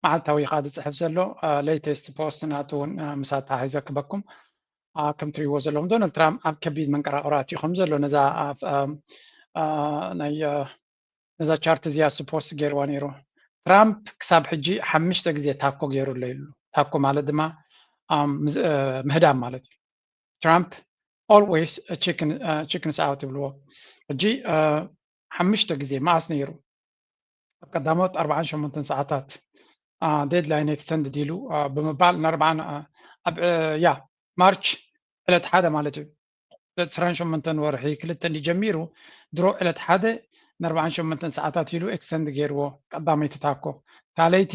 መዓልታዊ ኢኻ ዝፅሕፍ ዘሎ። ሌተስት ፖስት ናቱ እውን ምሳት ተሓሒዘ ክበኩም። ከም ትሪእዎ ዘለኹም ዶናልድ ትራምፕ ኣብ ከቢድ መንቀራቕሮ ኣትዩ ከም ዘሎ ነዛ ናይ ነዛ ቻርት እዚኣ ስፖስት ገይርዋ ነይሩ። ትራምፕ ክሳብ ሕጂ ሓሙሽተ ግዜ ታኮ ገይሩ ኣሎ ይብሉ። ታኮ ማለት ድማ ምህዳም ማለት እዩ። ትራምፕ always chickens out ይብልዎ። ሕጂ ሓሙሽተ ግዜ መዓስ ነይሩ? ኣብ ቀዳሞት ኣርባዓን ሸሞንተን ሰዓታት ዴድላይን ኤክስተንድድ ኢሉ ብምባል ንኣርባዓን ኣብ ያ ማርች ዕለት ሓደ ማለት እዩ። ዕለት ዕስራን ሸሞንተን ወርሒ ክልተ እንዲ ጀሚሩ ድሮ ዕለት ሓደ ንኣርባዓን ሸሞንተን ሰዓታት ኢሉ ኤክስተንድ ገይርዎ። ቀዳመይቲ ታኮ ካልኣይቲ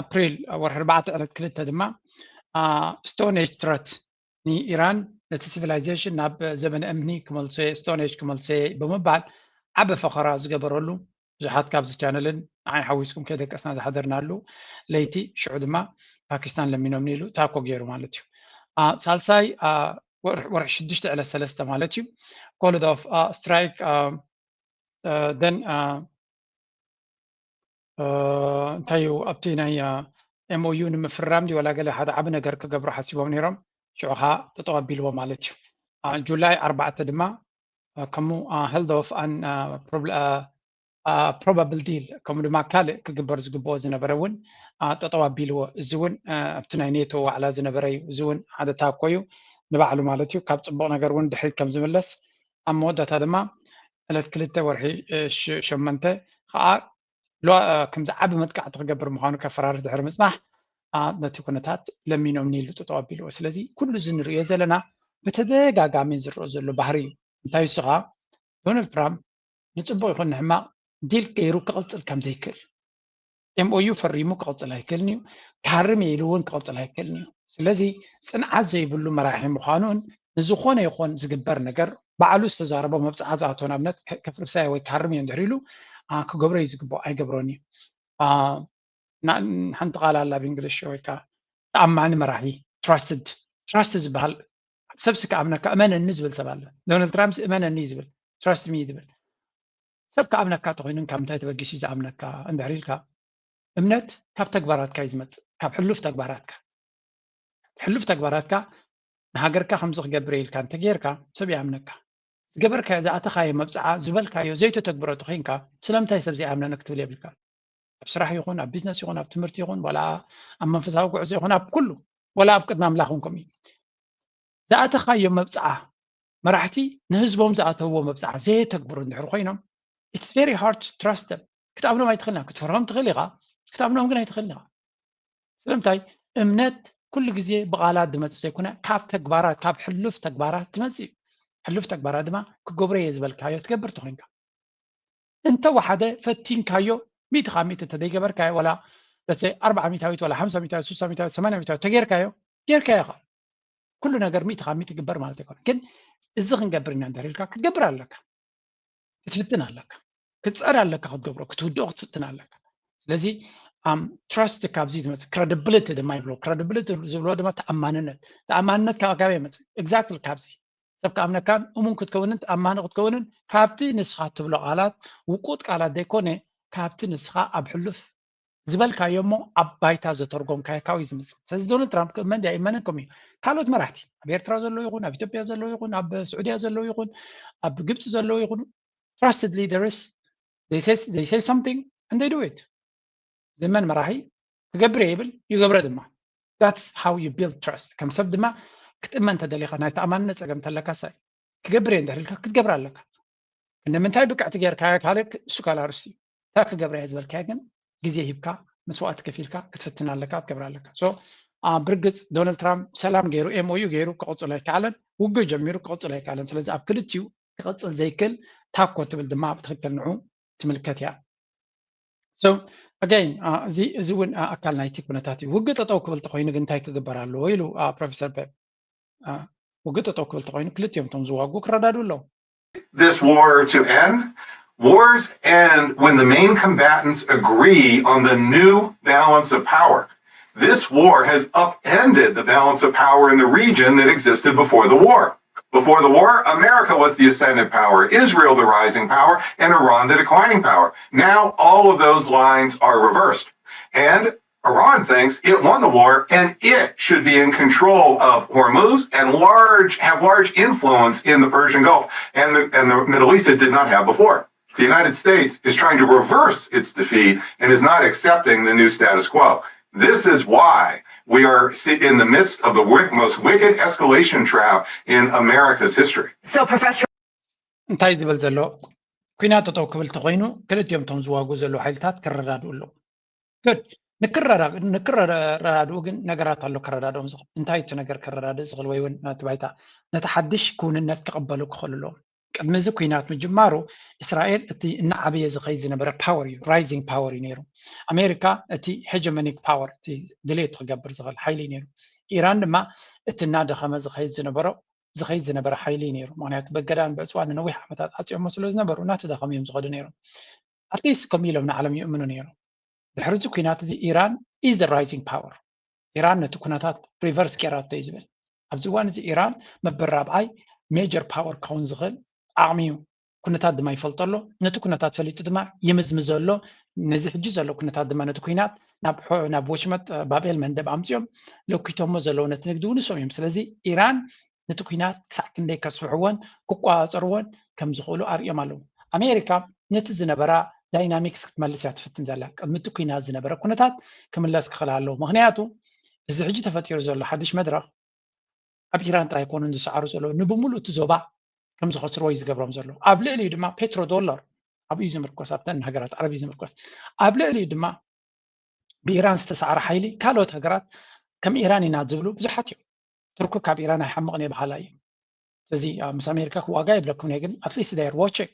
ኣፕሪል ወርሒ ኣርባዕተ ዕለት ክልተ ድማ ስቶን ኤጅ ትረት ንኢራን ነቲ ሲቪላይዜሽን ናብ ዘበነ እምኒ ክመልሶ ስቶን ኤጅ ክመልሶ ብምባል ዓበ ፈኸራ ዝገበረሉ ብዙሓት ካብዚ ቻነልን ንዓይ ሓዊስኩም ከይደቀስና ዝሓደርናሉ ለይቲ ሽዑ ድማ ፓኪስታን ለሚኖምኒ ኢሉ ታኮ ገይሩ ማለት እዩ። ሳልሳይ ወርሒ ሽዱሽተ ዕለት ሰለስተ ማለት እዩ ኮልድ ኦፍ ስትራይክ ደን እንታይ እዩ ኣብቲ ናይ ኤምኦዩ ንምፍራም ድዩ ዋላ ገለ ሓደ ዓቢ ነገር ክገብሩ ሓሲቦም ነይሮም ሽዑ ከዓ ጠጠው ኣቢልዎ ማለት እዩ። ጁላይ ኣርባዕተ ድማ ከምኡ ሄልድ ኦፍ ኣን ፕሮባብል ዲል ከምኡ ድማ ካልእ ክግበር ዝግብኦ ዝነበረ እውን ጠጠው ኣቢልዎ። እዚ እውን ኣብቲ ናይ ኔቶ ዋዕላ ዝነበረ እዩ። እዚ እውን ሓደ ታኮ እዩ ንባዕሉ ማለት እዩ። ካብ ፅቡቕ ነገር እውን ድሕሪት ከም ዝምለስ ኣብ መወዳእታ ድማ ዕለት ክልተ ወርሒ ሸመንተ ከዓ ከምዚ ዓቢ መጥቃዕቲ ክገብር ምዃኑ ከፈራርህ ድሕሪ ምፅናሕ ነቲ ኩነታት ለሚኖም ኒሉ ጠጠው ኣቢልዎ። ስለዚ ኩሉ እዚ ንርእዮ ዘለና ብተደጋጋሚ ዝረኦ ዘሎ ባህሪ እዩ። እንታይ ንሱ ከዓ ዶናልድ ትራምፕ ንፅቡቕ ይኹን ንሕማቕ ዲል ገይሩ ክቕፅል ከም ዘይክእል ኤምኦዩ ፈሪሙ ክቕፅል ኣይክእልን እዩ። ክሃርም እየ ኢሉ እውን ክቕፅል ኣይክእልን እዩ። ስለዚ ፅንዓት ዘይብሉ መራሒ ምዃኑን ንዝኾነ ይኾን ዝግበር ነገር ባዕሉ ዝተዛረቦ መብፅዓ ዝኣቶ ንኣብነት ከፍርሳዮ ወይ ክሃርም እየ እንድሕር ኢሉ ክገብሮ እዩ ዝግብኦ ኣይገብሮን እዩ። ሓንቲ ቃል ኣላ ብእንግሊሽ ወይ ከዓ ተኣማኒ መራሒ ትራስትድ ትራስት ዝበሃል ሰብሲ ክኣምነካ እመነኒ ዝብል ሰብ ኣለ። ዶናልድ ትራምፕ እመነኒ ዝብል ትራስት ሚ ዝብል ሰብ ክኣምነካ ተኮይኑን ካብ ምንታይ ተበጊሱ ዝኣምነካ እንድሕር ኢልካ እምነት ካብ ተግባራትካ እዩ ዝመፅእ ካብ ሕሉፍ ተግባራትካ ሕሉፍ ተግባራትካ ንሃገርካ ከምዚ ክገብር ኢልካ እንተጌርካ ሰብ ይኣምነካ ዝገበርካዮ ዝኣተኻዮ መብፅዓ ዝበልካዮ ዘይተተግብሮ ተኮይንካ ስለምንታይ ሰብ ዘይኣምነኒ ክትብል የብልካ ኣብ ስራሕ ይኹን ኣብ ቢዝነስ ይኹን ኣብ ትምህርቲ ይኹን ዋላ ኣብ መንፈሳዊ ጉዕዞ ይኹን ኣብ ኩሉ ዋላ ኣብ ቅድሚ ኣምላኽ እውን ከምኡ እዩ ዝኣተኻዮ መብፅዓ መራሕቲ ንህዝቦም ዝኣተውዎ መብፅዓ ዘየተግብሩ እንድሕር ኮይኖም it's very hard to trust them ክትኣምኖም ኣይትኽእልና ክትፈርሆም ትኽእል ኢኻ ክትኣምኖም ግን ኣይትኽእልን ኢኻ ስለምንታይ እምነት ኩሉ ግዜ ብቓላት ዝመፅእ ዘይኮነ ካብ ተግባራት ካብ ሕሉፍ ተግባራት ትመፅእ እዩ ሕሉፍ ተግባራት ድማ ክገብሮ እየ ዝበልካዮ ትገብር ተኮይንካ እንተወሓደ ፈቲንካዮ ሚእቲ ካብ ሚእቲ እንተዘይገበርካዮ ዋላ ለሰ ኣርባዓ ሚታዊት ዋላ ሓምሳ ሚታዊት ሱሳ ሚታዊት ሰማንያ ሚታዊት ተጌርካዮ ጌርካዮ ኢኻ ኩሉ ነገር ሚእቲ ካብ ሚእቲ ግበር ማለት ኣይኮነ ግን እዚ ክንገብር ኢና እንተሪልካ ክትገብር ኣለካ ክትፍትን ኣለካ ክትፀር ኣለካ ክትገብሮ ክትውድኦ ክትፍትን ኣለካ ስለዚ ትራስት ካብዚ ዝመፅእ ክረዲብሊቲ ድማ ይብሎ ክረዲብሊቲ ዝብሎ ድማ ተኣማንነት ተኣማንነት ካብ ኣጋበ ይመፅእ ኤግዛክትሊ ካብዚ ሰብ ክኣምነካን እሙን ክትከውንን ተኣማኒ ክትከውንን ካብቲ ንስኻ ትብሎ ቃላት ውቁጥ ቃላት ዘይኮነ ካብቲ ንስኻ ኣብ ሕሉፍ ዝበልካዮ እሞ ኣብ ባይታ ዘተርጎምካዮ ካብኡ እዩ ዝመፅእ ስለዚ ዶናልድ ትራምፕ ክእመን ድያ ይመነን ከምኡ እዩ ካልኦት መራሕቲ ኣብ ኤርትራ ዘለዉ ይኹን ኣብ ኢትዮጵያ ዘለዉ ይኹን ኣብ ስዑድያ ዘለዉ ይኹን ኣብ ግብፂ ዘለዉ ይኹን trusted leaders they say, they say something and they do it ዝእመን መራሒ ክገብር እየ ይብል ይገብረ ድማ that's how you build trust ከም ሰብ ድማ ክትእመን ተደሊኻ ናይ ተኣማንነት ፀገም ተለካ ሳይ ክገብር እየ እንድሕር ኢልካ ክትገብር ኣለካ ንምንታይ ብቅዕቲ ጌርካዮ ካልእ እሱ ካልእ ኣርእስቲ እዩ እታ ክገብር እየ ዝበልካዮ ግን ግዜ ሂብካ መስዋእቲ ከፊልካ ክትፍትን ኣለካ ክትገብር ኣለካ so ብርግፅ ዶናልድ ትራምፕ ሰላም ገይሩ ኤምኦዩ ገይሩ ክቕፅሎ ኣይከኣለን ውግእ ጀሚሩ ክቕፅሎ ኣይከኣለን ስለዚ ኣብ ክልቲኡ ክቐፅል ዘይክእል ታኮ ትብል ድማ ብትክክል ንዑ ትምልከት እያ። So again እዚ እዚ እውን ኣካል ናይቲ ኩነታት እዩ። ውግእ ጠጠው ክብል ተኮይኑ ግን እንታይ ክግበር ኣለዎ ኢሉ ፕሮፌሰር ቤብ። ውግእ ጠጠው ክብል ተኮይኑ ክልቲኦም እቶም ዝዋጉ ክረዳዱ ኣለዎም። This war to end. Wars end when the main combatants agree on the new balance of power. This war has upended the balance of power in the region that existed before the war. Before the war, America was the ascendant power, Israel the rising power, and Iran the declining power. Now all of those lines are reversed. And Iran thinks it won the war and it should be in control of Hormuz and large have large influence in the Persian Gulf and the, and the Middle East it did not have before. The United States is trying to reverse its defeat and is not accepting the new status quo. This is why we are in the midst of the most wicked escalation trap in America's history. So, Professor, እንታይ ዝብል ዘሎ? ኩናት ጠጠው ክብል ተኮይኑ ክልቲኦም እቶም ዝዋጉ ዘለዉ ሓይልታት ክረዳድኡ ኣለዎም። Good። ንክረዳድኡ ግን ነገራት ኣሎ ከረዳድኦም ዝኽእል። እንታይ እቲ ነገር ከረዳድእ ዝኽእል ወይ እውን ነቲ ባይታ ነቲ ሓድሽ ክውንነት ክቕበሉ ክኽእሉ ኣለዎም። ቅድሚ እዚ ኩናት ምጅማሩ እስራኤል እቲ እናዓበየ ዝኸይድ ዝነበረ power እዩ፣ rising power እዩ ነይሩ። ኣሜሪካ እቲ hegemonic power እቲ ድሌቱ ክገብር ዝኽእል ሓይሊ እዩ ነይሩ። ኢራን ድማ እቲ እናደኸመ ዝኸይድ ዝነበሮ ዝኸይድ ዝነበረ ሓይሊ እዩ ነይሩ። ምክንያቱ በገዳን ብዕፅዋን ንነዊሕ ዓመታት ዓፅዮሞ ስለ ዝነበሩ እናተዳኸሙ እዮም ዝኸዱ ነይሮም። At least ከምኡ ኢሎም ንዓለም ይእምኑ ነይሮም። ድሕሪ እዚ ኩናት እዚ ኢራን is the rising power። ኢራን ነቲ ኩነታት reverse ገይራቶ እዩ ዝብል። ኣብዚ እዋን እዚ ኢራን መበል ራብዓይ major power ክኸውን ዝኽእል ዓቕሚ እዩ። ኩነታት ድማ ይፈልጦ ኣሎ። ነቲ ኩነታት ፈሊጡ ድማ ይምዝምዞ ኣሎ። ነዚ ሕጂ ዘሎ ኩነታት ድማ ነቲ ኩናት ናብ ወሽመጥ ባብኤል መንደብ ኣምፅኦም ለኪቶሞ ዘለዉ ነቲ ንግዲ እውን ንሶም እዮም። ስለዚ ኢራን ነቲ ኩናት ክሳዕ ክንደይ ከስፍሕዎን ክቋፀርዎን ከም ዝኽእሉ ኣርእዮም ኣለዉ። ኣሜሪካ ነቲ ዝነበራ dynamics ክትመልስ እያ ትፍትን ዘላ። ቅድሚ እቲ ኩናት ዝነበረ ኩነታት ክምለስ ክኽእል ኣለዎ። ምክንያቱ እዚ ሕጂ ተፈጢሩ ዘሎ ሓድሽ መድረኽ ኣብ ኢራን ጥራይ ኣይኮኑን ዝሰዓሩ ዘለዉ፣ ንብምሉእ እቲ ዞባ ከም ዝኸስርዎ እዩ ዝገብሮም ዘሎ። ኣብ ልዕሊኡ ድማ ፔትሮ ዶላር ኣብኡ እዩ ዝምርኮስ፣ ኣብተን ሃገራት ዓረብ እዩ ዝምርኮስ። ኣብ ልዕሊኡ ድማ ብኢራን ዝተሰዓረ ሓይሊ ካልኦት ሃገራት ከም ኢራን ኢና ዝብሉ ብዙሓት እዮም። ቱርኪ ካብ ኢራን ኣይሓምቕን እየ በሃላይ እዩ። ስለዚ ምስ ኣሜሪካ ክዋጋ የብለኩም እየ፣ ግን at least they are watching።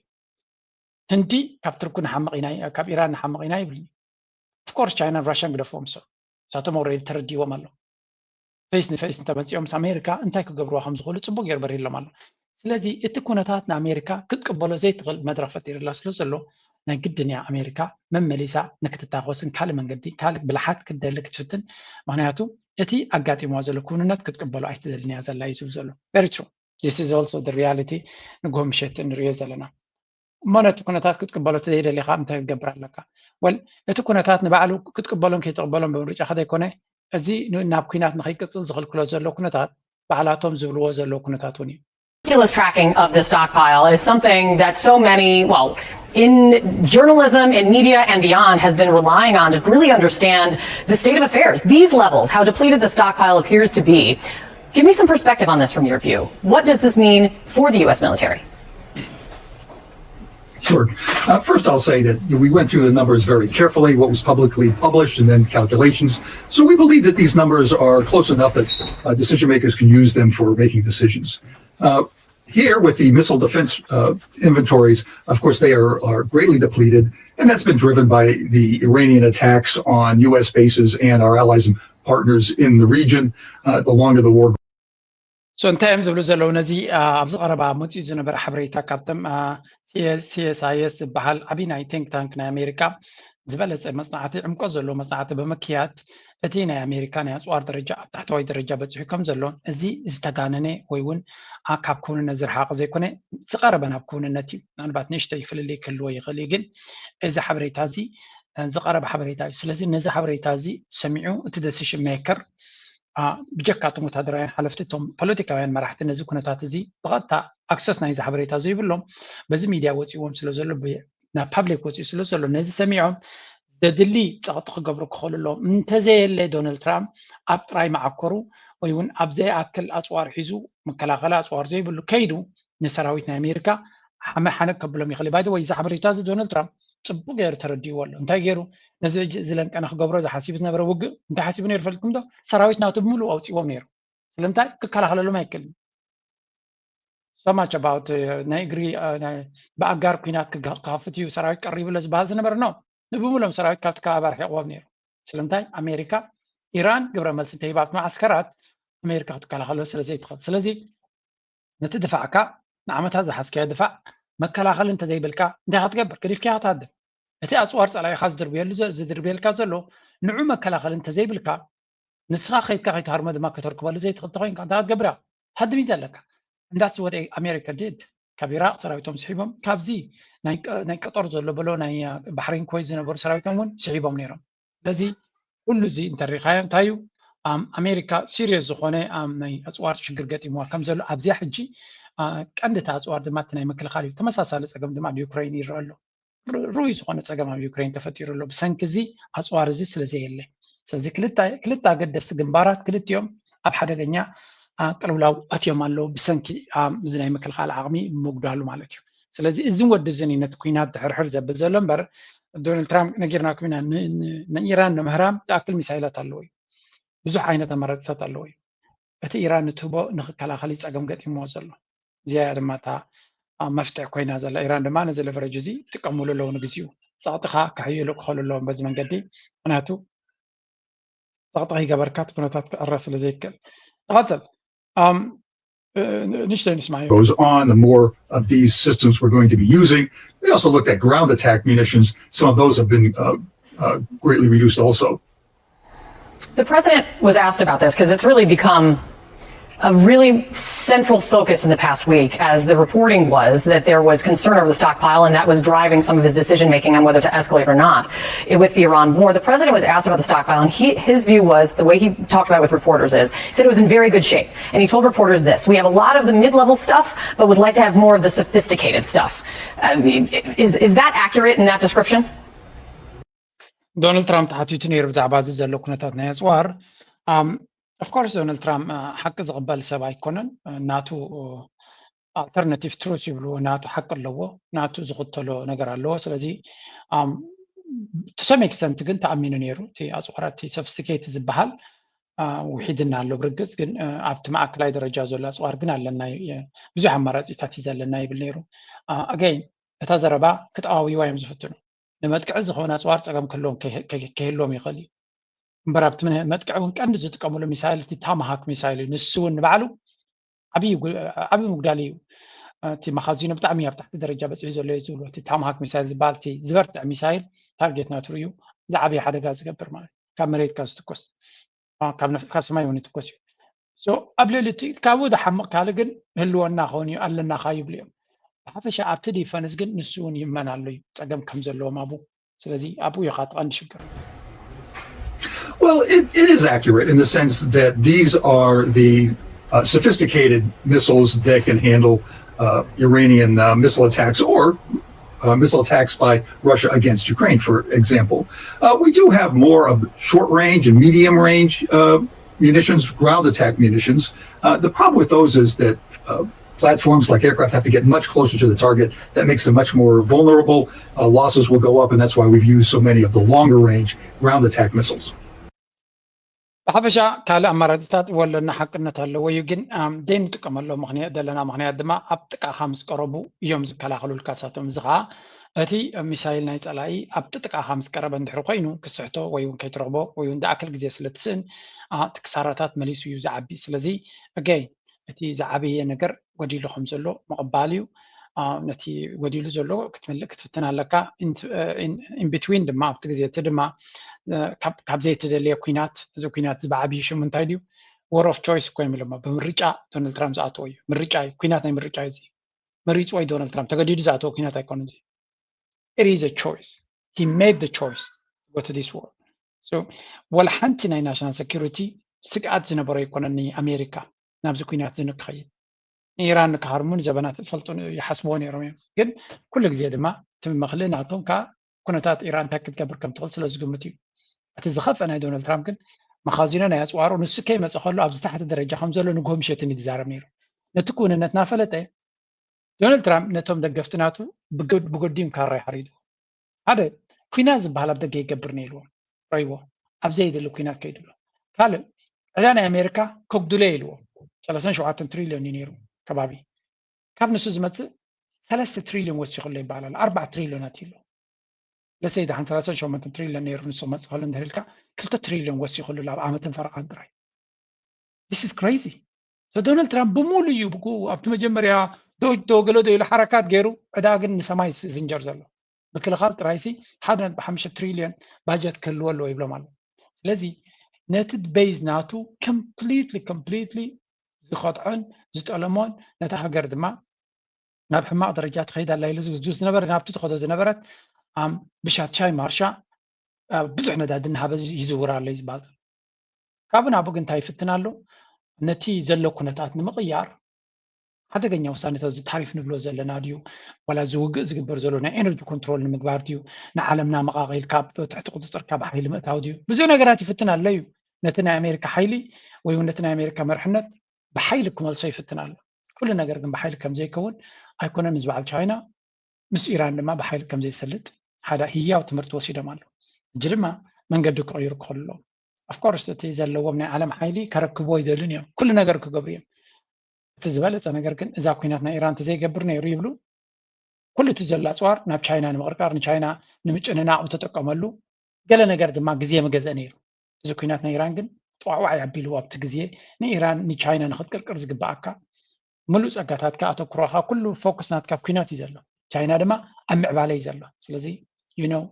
ህንዲ ካብ ቱርኪ ንሓምቕ ኢና ካብ ኢራን ንሓምቕ ኢና ይብልኒ። Of course ቻይናን ራሽያን ግደፍዎም፣ እሶም እሳቶም already ተረዲዎም ኣለዉ። ፌስ ንፌስ እንተመፂኦም ምስ ኣሜሪካ እንታይ ክገብርዋ ከም ዝኽእሉ ፅቡቅ ገይሩ በሪህሎም ኣሎ። ስለዚ እቲ ኩነታት ንኣሜሪካ ክትቅበሎ ዘይትኽእል መድረኽ ፈጢርላ ስለ ዘሎ ናይ ግድን እያ ኣሜሪካ መመሊሳ ንክትታኮስን ካልእ መንገዲ ካልእ ብልሓት ክትደሊ ክትፍትን። ምክንያቱ እቲ ኣጋጢምዋ ዘሎ ክውንነት ክትቅበሎ ኣይትደልን እያ ዘላ እዩ ዝብል ዘሎ። Very true. This is also the reality። ንግሆ ምሸት እንሪኦ ዘለና። እሞ ነቲ ኩነታት ክትቅበሎ ተዘይደሊኻ እንታይ ክትገብር ኣለካ? Well እቲ ኩነታት ንባዕሉ ክትቅበሎን ከይትቅበሎን ብምርጫኻ ዘይኮነ እዚ ናብ ኩናት ንኸይቅፅል ዝኽልክሎ ዘሎ ኩነታት ባዕላቶም ዝብልዎ ዘለዉ ኩነታት እውን እዩ። Meticulous tracking of the stockpile is something that so many, well, in journalism, in media, and beyond, has been relying on to really understand the state of affairs, these levels, how depleted the stockpile appears to be. Give me some perspective on this from your view. What does this mean for the U S military? Sure. Uh, first, I'll say that we went through the numbers very carefully, what was publicly published, and then calculations. So we believe that these numbers are close enough that uh, decision makers can use them for making decisions. Uh, here, with the missile defense uh, inventories, of course, they are, are greatly depleted, and that's been driven by the Iranian attacks on U S bases and our allies and partners in the region. Uh, the longer the war So እንታይ እዮም ዝብሉ ዘለዉ? ነዚ ኣብዚ ቀረባ መፂኡ ዝነበረ ሓበሬታ ካብቶም CSIS ዝበሃል ዓብዪ ናይ think tank ናይ ኣሜሪካ ዝበለፀ መፅናዕቲ፣ ዕምቆት ዘለዎ መፅናዕቲ ብምክያድ እቲ ናይ ኣሜሪካ ናይ ኣፅዋር ደረጃ ኣብ ታሕተዋይ ደረጃ በፂሑ ከም ዘሎ፣ እዚ ዝተጋነነ ወይ እውን ካብ ክውንነት ዝረሓቐ ዘይኮነ ዝቐረበ ናብ ክውንነት እዩ። ምናልባት ንእሽተይ ፍልልይ ክህልዎ ይኽእል እዩ፣ ግን እዚ ሓበሬታ እዚ ዝቐረበ ሓበሬታ እዩ። ስለዚ ነዚ ሓበሬታ እዚ ሰሚዑ እቲ decision maker ብጀካ እቶም ወታደራውያን ሓለፍቲ እቶም ፖለቲካውያን መራሕቲ ነዚ ኩነታት እዚ ብቐጥታ access ናይዚ ሓበሬታ ዘይብሎም በዚ ሚድያ ወፂዎም ስለ ዘሎ ናብ public ወፂኡ ስለ ዘሎ ነዚ ሰሚዖም ዘድሊ ፀቕጢ ክገብሩ ክኽእሉ ኣለዎም። እንተዘየለ ዶናልድ ትራምፕ ኣብ ጥራይ መዓኮሩ ወይ እውን ኣብ ዘይኣክል ኣፅዋር ሒዙ መከላኸሊ ኣፅዋር ዘይብሉ ከይዱ ንሰራዊት ናይ ኣሜሪካ ሓመ ሓነቅ ከብሎም ይኽእል እዩ። By the way እዚ ሓበሬታ እዚ ዶናልድ ትራምፕ ፅቡቅ ገይሩ ተረዲእዎ ኣሎ። እንታይ ገይሩ ነዚ ሕጂ እዚ ለንቀነ ክገብሮ ዝሓሲቡ ዝነበረ ውግእ እንታይ ሓሲቡ ነይሩ ፈልጥኩም ዶ? ሰራዊት ናቱ ብምሉእ ኣውፅዎም ነይሩ። ስለምንታይ ክከላኸለሎም ኣይክእልን። so much about ናይ እግሪ ብኣጋር ኩናት ክኸፍት እዩ ሰራዊት ቀሪቡ ለ ዝበሃል ዝነበረ ነው። ንብሙሎም ሰራዊት ካብቲ ከባቢ ኣርሒቕዎም ነይሩ። ስለምንታይ ኣሜሪካ ኢራን ግብረ መልሲ እንተሂባ ኣብቲ መዓስከራት ኣሜሪካ ክትከላኸሎ ስለ ዘይትኽእል። ስለዚ ነቲ ድፋዕካ ንዓመታት ዝሓዝካዮ ድፋዕ መከላኸሊ እንተዘይብልካ እንታይ ክትገብር? ገዲፍካዮ ክትሃድም። እቲ ኣፅዋር ፀላኢኻ ዝድርብየሉ ዝድርብየልካ ዘሎ ንዑ መከላኸሊ እንተዘይብልካ ንስኻ ከይድካ ከይትሃርሞ ድማ ከተርክበሉ ዘይትኽእል ተኮይንካ እንታይ ክትገብር ኢኻ? ትሃድም እዩ ዘለካ። እንዳስ ወደ ኣሜሪካ ድድ ካብ ኢራቅ ሰራዊቶም ስሒቦም ካብዚ ናይ ቀጠር ዘሎ በሎ ናይ ባሕሪን ኮይት ዝነበሩ ሰራዊቶም እውን ስሒቦም ነይሮም። ስለዚ ኩሉ እዚ እንተሪኻዮ እንታይ እዩ ኣሜሪካ ሲሪየስ ዝኾነ ናይ ኣፅዋር ሽግር ገጢምዋ ከም ዘሎ ኣብዚያ ሕጂ ቀንዲ እቲ ኣፅዋር ድማ እቲ ናይ ምክልኻል እዩ። ተመሳሳሊ ፀገም ድማ ኣብ ዩክሬን ይረአ ኣሎ። ርኡይ ዝኾነ ፀገም ኣብ ዩክሬን ተፈጢሩ ኣሎ ብሰንኪ እዚ ኣፅዋር እዚ ስለ ዘየለ። ስለዚ ክልተ ኣገደስቲ ግንባራት ክልቲኦም ኣብ ሓደገኛ ቅልውላው ኣትዮም ኣለዉ ብሰንኪ እዚ ናይ ምክልኻል ዓቕሚ ምጉዳሉ ማለት እዩ። ስለዚ እዝን ወዲ እዝን እዩ ነቲ ኩናት ድሕርሕር ዘብል ዘሎ እምበር ዶናልድ ትራምፕ ነጊርናኩም ኢና ንኢራን ንምህራም ዝኣክል ሚሳይላት ኣለዎ እዩ። ብዙሕ ዓይነት ኣማራፅታት ኣለዎ እዩ። እቲ ኢራን እትህቦ ንክከላኸል እዩ ፀገም ገጢምዎ ዘሎ። እዚኣ ድማ እታ መፍትሒ ኮይና ዘላ። ኢራን ድማ ነዚ ለቨረጅ እዚ ይጥቀምሉ ኣለዉ ንግዚኡ። ፀቕጥኻ ክሕይሉ ክኸሉ ኣለዎም በዚ መንገዲ። ምክንያቱ ፀቕጢ ከይገበርካ እቲ ኩነታት ክዕረ ስለ ዘይክእል። ንቐፅል። ንእሽተይ ንስማዮ። Goes on, the more of these systems we're going to be using. We also looked at ground attack munitions. Some of those have been uh, uh, greatly reduced also. The president was asked about this because it's really become a really central focus in the past week as the reporting was that there was concern over the stockpile and that was driving some of his decision making on whether to escalate or not with the Iran war. The president was asked about the stockpile and he, his view was the way he talked about it with reporters is he said it was in very good shape and he told reporters this: "We have a lot of the mid-level stuff but would like to have more of the sophisticated stuff." Um, is, is that accurate in that description? ዶናልድ ትራምፕ ተሓቲቱ ነይሩ ብዛዕባ እዚ ዘሎ ኩነታት ናይ ኣፅዋር። ኦፍኮርስ ዶናልድ ትራምፕ ሓቂ ዝቕበል ሰብ ኣይኮነን። ናቱ ኣልተርናቲቭ ትሩስ ይብልዎ፣ ናቱ ሓቂ ኣለዎ፣ ናቱ ዝኽተሎ ነገር ኣለዎ። ስለዚ to some extent ግን ተኣሚኑ ነይሩ። እቲ ኣፅዋራት እቲ ሶፊስቲኬት ዝበሃል ውሒድና ኣሎ ብርግፅ፣ ግን ኣብቲ ማእከላይ ደረጃ ዘሎ ኣፅዋር ግን ኣለና፣ ብዙሕ ኣማራፂታት እዩ ዘለና ይብል ነይሩ። ኣገይን እታ ዘረባ ክጠዋውይዋ እዮም ዝፍትኑ። ንመጥቅዒ ዝኾነ ኣፅዋር ፀገም ክህልዎም ከይህልዎም ይኽእል እዩ። እምበር ኣብቲ መጥቅዒ እውን ቀንዲ ዝጥቀምሉ ሚሳይል እቲ ታማሃክ ሚሳይል እዩ። ንሱ እውን ንባዕሉ ዓብዪ ምጉዳል እዩ። እቲ መኻዚኖ ብጣዕሚ ኣብ ታሕቲ ደረጃ በፂሑ ዘሎ እዩ ዝብሉ። እቲ ታማሃክ ሚሳይል ዝበሃል እቲ ዝበርትዕ ሚሳይል ታርጌት ናትሩ እዩ ዝዓበየ ሓደጋ ዝገብር ማለት ካብ መሬትካ ዝትኮስ ካብ ሰማይ እውን ይትኮስ እዩ። ኣብ ልዕሊ እቲ ካብኡ ዝሓምቕ ካልእ ግን ህልወና ክኸውን እዩ ኣለናኻ ይብሉ እዮም። ብሓፈሻ ኣብቲ ዲፈንስ ግን ንሱ እውን ይመን ኣሎ እዩ ፀገም ከም ዘለዎም ኣብኡ። ስለዚ ኣብኡ እዩ ኻቲ ቀንዲ ሽግር። Well, it, it is accurate in the sense that these are the uh, sophisticated missiles that can handle uh, Iranian uh, missile attacks or uh, missile attacks by Russia against Ukraine, for example. Uh, we do have more of short range and medium range uh, munitions, ground attack munitions. Uh, the problem with those is that uh, platforms like aircraft have to get much closer to the target. That makes them much more vulnerable. Uh, losses will go up, and that's why we've used so many of the longer range ground attack missiles. ብሓፈሻ ካልእ ኣማራፅታት ወለና ሓቅነት ኣለዎ እዩ፣ ግን ዘይንጥቀመሎ ምኽንያት ዘለና ምኽንያት ድማ ኣብ ጥቃኻ ምስ ቀረቡ እዮም ዝከላኸሉልካ ሳቶም። እዚ ከዓ እቲ ሚሳይል ናይ ፀላኢ ኣብቲ ጥቃኻ ምስ ቀረበ እንድሕር ኮይኑ ክስሕቶ ወይ እውን ከይትረኽቦ ወይ እውን ዝኣክል ግዜ ስለ ትስእን እቲ ክሳራታት መሊሱ እዩ ዝዓቢ። ስለዚ ኣገይን እቲ ዝዓበየ ነገር ጎዲሉ ከም ዘሎ ምቕባል እዩ። ነቲ ጎዲሉ ዘሎ ክትምልእ ክትፍትን ኣለካ። ኢንቢትዊን ድማ ኣብቲ ግዜ እቲ ድማ ካብ ዘይተደለየ ኩናት እዚ ኩናት እዚ ብዓብዩ ሽሙ እንታይ ድዩ ወር ኦፍ ቾይስ እኮ እዮም ኢሎሞ ብምርጫ ዶናልድ ትራምፕ ዝኣተዎ እዩ። ምርጫ እዩ ኩናት ናይ ምርጫ እዩ። እዚ መሪፅዎ እዩ ዶናልድ ትራምፕ ተገዲዱ ዝኣተዎ ኩናት ኣይኮነን። እዚ it is a choice he made the choice to go to this war. So ወላ ሓንቲ ናይ ናሽናል ሴኩሪቲ ስግኣት ዝነበሮ ኣይኮነን ንኣሜሪካ ናብዚ ኩናት እዚ ንክኸይድ። ንኢራን ንክሃርሙ ንዘበናት ዝፈልጡ ይሓስብዎ ነይሮም እዮም። ግን ኩሉ ግዜ ድማ እቲ ምኽሊ ናቶም ከዓ ኩነታት ኢራን እንታይ ክትገብር ከም ትኽእል ስለ ዝግምቱ እዩ። እቲ ዝኸፍአ ናይ ዶናልድ ትራምፕ ግን መኻዚኖ ናይ ኣፅዋሩ ንሱ ከይመፀ ከሎ ኣብዚ ታሕቲ ደረጃ ከም ዘሎ ንግሆ ምሸትን እዩ ዝዛረብ ነይሩ። ነቲ ክውንነት እናፈለጠ ዶናልድ ትራምፕ ነቶም ደገፍቲ ናቱ ብጎዲም ካራ ይሓሪዱ። ሓደ ኩናት ዝበሃል ኣብ ደገ ይገብር ነይልዎም ረይዎ ኣብ ዘየድሊ ኩናት ከይድሎ። ካልእ ዕዳ ናይ ኣሜሪካ ከጉድሎ ኢልዎ ሰለስተን ሸውዓተን ትሪልዮን እዩ ነይሩ ከባቢ ካብ ንሱ ዝመፅእ ሰለስተ ትሪልዮን ወሲኹሎ ይበሃል ኣሎ። ኣርባዕ ትሪልዮን ኣትዩሎ። ለሰይ ደሓን ሰላሳን ሸሞንተን ትሪልዮን ነይሩ ንሱ ክመፅእ ከሎ እንድሕር ኢልካ ክልተ ትሪልዮን ወሲኹሉ ኣብ ዓመትን ፈረቓን ጥራይ። This is crazy። So ዶናልድ ትራምፕ ብምሉእ እዩ ብኡ ኣብቲ መጀመርያ ዶጅ ዶ ገለ ዶ ኢሉ ሓረካት ገይሩ ዕዳ ግን ንሰማይ ዝፍንጀር ዘሎ። ምክልኻል ጥራይሲ ሓደ ነጥቢ ሓሙሽተ ትሪልዮን ባጀት ክህልዎ ኣለዎ ይብሎም ኣሎ። ስለዚ ነቲ ቤዝ ናቱ completely completely ዝኸድዖን ዝጠለሞን ነታ ሃገር ድማ ናብ ሕማቕ ደረጃ ትኸይድ ኣላ ኢሉ ዝብዙ ዝነበረ ናብቲ ትኸዶ ዝነበረት ኣም ብሻትሻይ ማርሻ ኣብ ብዙሕ ነዳዲ እናሃበ ይዝውር ኣሎ እዩ ዝበሃል ዘሎ። ካብኡ ናብኡ ግን እንታይ ይፍትን ኣሎ? ነቲ ዘሎ ኩነታት ንምቕያር ሓደገኛ ውሳኔታት እዚ ታሪፍ ንብሎ ዘለና ድዩ ዋላ እዚ ውግእ ዝግበር ዘሎ ናይ ኤነርጂ ኮንትሮል ንምግባር ድዩ ንዓለምና መቓቒል ካብ ትሕቲ ቁፅፅር ካብ ሓይሊ ምእታው ድዩ ብዙሕ ነገራት ይፍትን ኣሎ እዩ። ነቲ ናይ ኣሜሪካ ሓይሊ ወይ እውን ነቲ ናይ ኣሜሪካ መርሕነት ብሓይሊ ክመልሶ ይፍትን ኣሎ። ኩሉ ነገር ግን ብሓይሊ ከም ዘይከውን ኣይኮነን ምስ በዓል ቻይና ምስ ኢራን ድማ ብሓይሊ ከም ዘይሰልጥ ሓደ ህያው ትምህርቲ ወሲዶም ኣለዉ። ሕጂ ድማ መንገዲ ክቕይሩ ክኽእሉ ኣለዎም። Of course እቲ ዘለዎም ናይ ዓለም ሓይሊ ከረክብዎ ይደልን እዮም። ኩሉ ነገር ክገብሩ እዮም። እቲ ዝበለፀ ነገር ግን እዛ ኩናት ናይ ኢራን ተዘይገብር ነይሩ ይብሉ። ኩሉ እቲ ዘሎ ኣፅዋር ናብ ቻይና ንምቕርቃር ንቻይና ንምጭንናቕ ምተጠቀመሉ ገለ ነገር ድማ ግዜ ምገዘ ነይሩ። እዚ ኩናት ናይ ኢራን ግን ጠዋዕዋዕ ኣቢልዎ ኣብቲ ግዜ ንኢራን ንቻይና ንክትቅርቅር ዝግበኣካ ምሉእ ፀጋታትካ ኣተኩሮኻ ኩሉ ፎክስ ናትካ ኣብ ኩናት እዩ ዘሎ። ቻይና ድማ ኣብ ምዕባለ እዩ ዘሎ። ስለዚ you know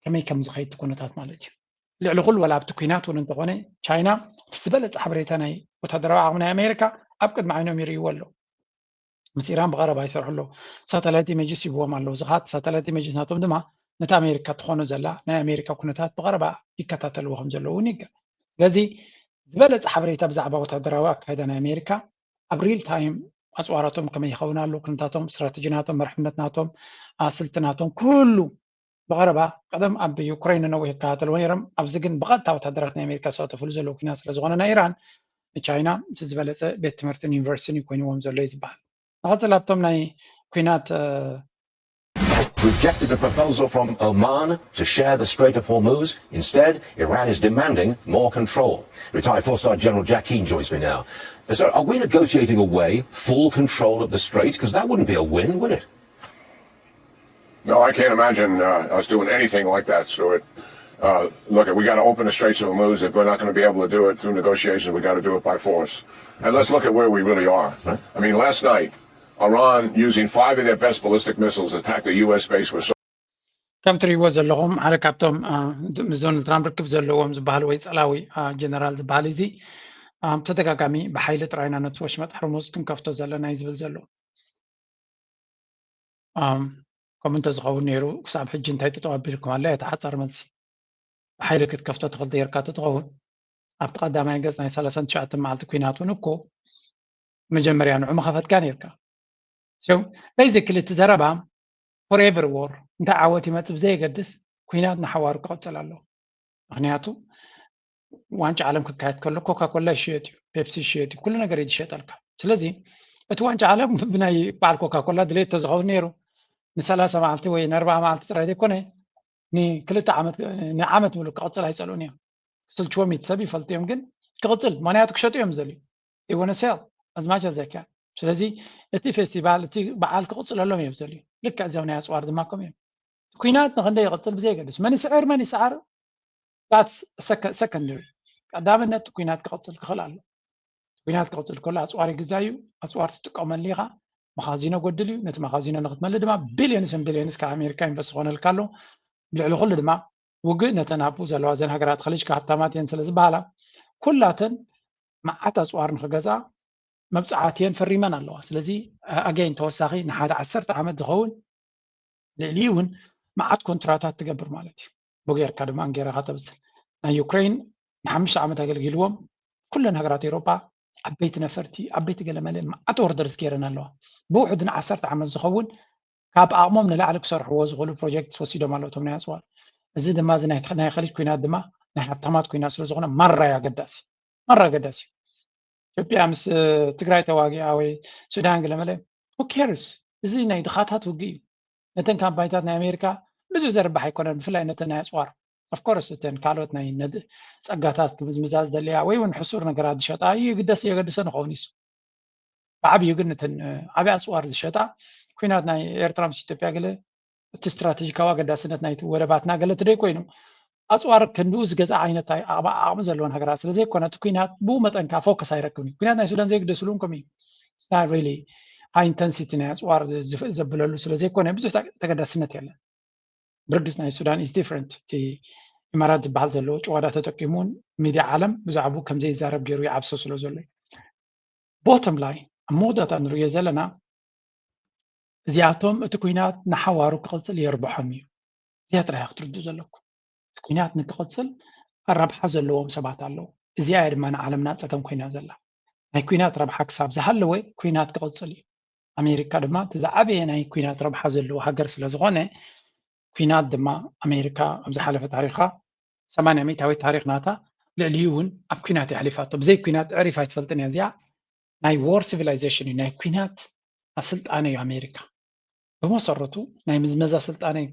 ከመይ ከም ዝኸይድ እቲ ኩነታት ማለት እዩ። ልዕሊ ኩሉ ወላ ኣብቲ ኩናት እውን እንተኾነ ቻይና እቲ ዝበለፀ ሓበሬታ ናይ ወታደራዊ ዓቕሚ ናይ ኣሜሪካ ኣብ ቅድሚ ዓይኖም ይርእይዎ ኣለዉ። ምስ ኢራን ብቐረባ ይሰርሑ ኣለዉ። ሳተላይት ኢሜጅስ ይብዎም ኣለዉ። ዝኻት ሳተላይት ኢሜጅስ ናቶም ድማ ነቲ ኣሜሪካ ትኾኖ ዘላ ናይ ኣሜሪካ ኩነታት ብቐረባ ይከታተልዎ ከም ዘለዉ እውን ይገ ስለዚ ዝበለፀ ሓበሬታ ብዛዕባ ወታደራዊ ኣካይዳ ናይ ኣሜሪካ ኣብ ሪል ታይም ኣፅዋራቶም ከመይ ይኸውን ኣሎ ኩነታቶም ስትራተጂ ናቶም መርሕነት ናቶም ስልቲ ናቶም ኩሉ ብቐረባ ቀደም ኣብ ዩክሬን ነዊሕ ይከታተልዎ ነይሮም። ኣብዚ ግን ብቐጥታ ወታደራት ናይ ኣሜሪካ ዝሳተፍሉ ዘለዉ ኩናት ስለ ዝኾነ ናይ ኢራን ንቻይና እቲ ዝበለፀ ቤት ትምህርትን ዩኒቨርሲቲን እዩ ኮይንዎም ዘሎ እዩ ዝበሃል። ንቐፅል ኣብቶም ናይ ኩናት rejected the proposal from Oman to share the Strait of Hormuz. Instead, Iran is demanding more control. Retired four-star General Jack Keane joins me now. Uh, Sir, are we negotiating away full control of the strait? Because that wouldn't be a win, would it? No, I can't imagine uh, us doing anything like that, Stuart. Uh, look, we got to open the Straits of Hormuz. If we're not going to be able to do it through negotiation, we got to do it by force. And let's look at where we really are. I mean, last night, Iran, using five of their best ballistic missiles, attacked a U S base where. ከም ትሪእዎ ዘለኹም ሓደ ካብቶም ምስ ዶናልድ ትራምፕ ርክብ ዘለዎም ዝበሃል ወይ ፀላዊ ጀነራል ዝበሃል እዚ ተደጋጋሚ ብሓይሊ ጥራይና ነቲ ወሽመጥ ሕርሙዝ ክንከፍቶ ዘለና እዩ ዝብል ዘሎ። ከምኡ እንተዝኸውን ነይሩ ክሳብ ሕጂ እንታይ ጠጠው ኣቢልኩም ኣለ? እቲ ሓፃር መልሲ ብሓይሊ ክትከፍቶ ትኽእል ተይርካ ተትኸውን ኣብቲ ቀዳማይ ገፅ ናይ ሰላሳን ትሽዓተን መዓልቲ ኩናት እውን እኮ መጀመርያ ንዑ ምኸፈትካ ነይርካ። So basically እቲ ዘረባ forever war እንታይ ዓወት ይመፅእ ብዘየገድስ ኩናት ንሓዋሩ ክቐፅል ኣለዎ። ምክንያቱ ዋንጫ ዓለም ክካየድ ከሎ ኮካ ኮላ ይሽየጥ እዩ፣ ፔፕሲ ይሽየጥ እዩ፣ ኩሉ ነገር እዩ ዝሸጠልካ። ስለዚ እቲ ዋንጫ ዓለም ብናይ በዓል ኮካ ኮላ ድሌት ተዝኸውን ነይሩ ንሰላሳ መዓልቲ ወይ ንኣርባዓ መዓልቲ ጥራይ ዘይኮነ ንክልተ ዓመት ንዓመት ሙሉእ ክቕፅል ኣይፀልኡን እዮም። ክስልችዎም እቲ ሰብ ይፈልጡ እዮም፣ ግን ክቕፅል ምክንያቱ ክሸጡ እዮም ዝደልዩ። They wanna sell as much as they can። ስለዚ እቲ ፌስቲቫል እቲ በዓል ክቕፅለሎም እዮም ዝደልዩ። ልክዕ እዚኦም ናይ ኣፅዋር ድማ ከምኡ እዮም። ኩናት ንክንደይ ይቕፅል ብዘየገድስ መን ይስዕር መን ይስዓር that's secondary። ቀዳምነት ኩናት ክቕፅል ክኽእል ኣሎ። ኩናት ክቕፅል ከሎ ኣፅዋር ይግዛእ እዩ። ኣፅዋር ትጥቀመሉ ኢኻ። መኻዚኖ ጎድል እዩ። ነቲ መኻዚኖ ንክትመልእ ድማ ቢልዮንስን ቢልዮንስ ካብ ኣሜሪካ ኢንቨስት ዝኾነልካ ኣሎ። ልዕሊ ኩሉ ድማ ውግእ ነተን ኣብኡ ዘለዋ እዘን ሃገራት ኸሊጅ ሃብታማት እየን ስለ ዝበሃላ ኩላተን መዓት ኣፅዋር ንክገዝኣ መብፃዓት እየን ፈሪመን ኣለዋ። ስለዚ ኣገይን ተወሳኺ ንሓደ ዓሰርተ ዓመት ዝኸውን ልዕሊ እውን መዓት ኮንትራታት ትገብር ማለት እዩ። ብጌርካ ድማ እንጌራኻ ተብስል። ናይ ዩክሬን ንሓሙሽተ ዓመት ኣገልጊልዎም ኩለን ሃገራት ኤውሮጳ ዓበይቲ ነፈርቲ ዓበይቲ ገለመለ መዓት ኦርደርስ ገይረን ኣለዋ። ብውሕዱ ንዓሰርተ ዓመት ዝኸውን ካብ ዓቕሞም ንላዕሊ ክሰርሕዎ ዝኽእሉ ፕሮጀክትስ ወሲዶም ኣለዉ እቶም ናይ ኣፅዋር። እዚ ድማ እዚ ናይ ኸሊጅ ኩናት ድማ ናይ ሃብታማት ኩናት ስለ ዝኾነ ማራ እዩ ኣገዳሲ። ማራ ኣገዳሲ እዩ። ኢትዮጵያ ምስ ትግራይ ተዋጊኣ ወይ ሱዳን ገለመለ who cares? እዚ ናይ ድኻታት ውግእ እዩ። ነተን ካምፓኒታት ናይ ኣሜሪካ ብዙሕ ዘርብሕ ኣይኮነን፣ ብፍላይ ነተን ናይ ኣፅዋር። Of course እተን ካልኦት ናይ ጸጋታት ክምዝምዛ ዝደለያ ወይ እውን ሕሱር ነገራት ዝሸጣ ይግደስ የገድሰን ይኸውን እሱ። ብዓብዩ ግን እተን ዓብይ ኣፅዋር ዝሸጣ ኩናት ናይ ኤርትራ ምስ ኢትዮጵያ ገለ እቲ ስትራቴጂካዊ ኣገዳስነት ናይቲ ወደባትና ገለ ትደይ ኮይኑ ኣፅዋር ክንድኡ ዝገዛ ዓይነት ዓቕሚ ዘለዎን ሃገራት ስለዘይኮነ እቲ ኩናት ብኡ መጠን ከዓ ፎከስ ኣይረክብን እዩ። ኩናት ናይ ሱዳን ዘይግደስሉ እውን ከምኡ እዩ። ሪሊ ሃይ ኢንተንሲቲ ናይ ኣፅዋር ዘብለሉ ስለዘይኮነ ብዙሕ ተገዳስነት የለን። ብርግፅ ናይ ሱዳን ኢስ ዲፍረንት። እቲ ኢማራት ዝበሃል ዘለዎ ጭዋዳ ተጠቂሙ ሚድያ ዓለም ብዛዕባኡ ከምዘይዛረብ ገይሩ ይዓብሶ ስለ ዘሎ እዩ። ቦቶም ላይን ኣብ መወዳእታ ንሪኦ ዘለና እዚኣቶም እቲ ኩናት ንሓዋሩ ክቕፅል የርብሖም እዩ። እዚኣ ጥራይ ክትርድኡ ዘለኩም። እቲ ኩናት ንክቕፅል ረብሓ ዘለዎም ሰባት ኣለዉ። እዚኣ እያ ድማ ንዓለምና ፀገም ኮይና ዘላ። ናይ ኩናት ረብሓ ክሳብ ዝሃለወ ኩናት ክቕፅል እዩ። ኣሜሪካ ድማ እቲ ዝዓበየ ናይ ኩናት ረብሓ ዘለዎ ሃገር ስለ ዝኾነ ኩናት ድማ ኣሜሪካ ኣብ ዝሓለፈ ታሪኻ ሰማንያ ሚእታዊት ታሪኽ ናታ ልዕሊኡ እውን ኣብ ኩናት የሕሊፋቶ። ብዘይ ኩናት ዕሪፍ ኣይትፈልጥን እያ እዚኣ። ናይ ዎር ሲቪላይዜሽን እዩ፣ ናይ ኩናት ስልጣነ እዩ ኣሜሪካ። ብመሰረቱ ናይ ምዝመዛ ስልጣነ እዩ።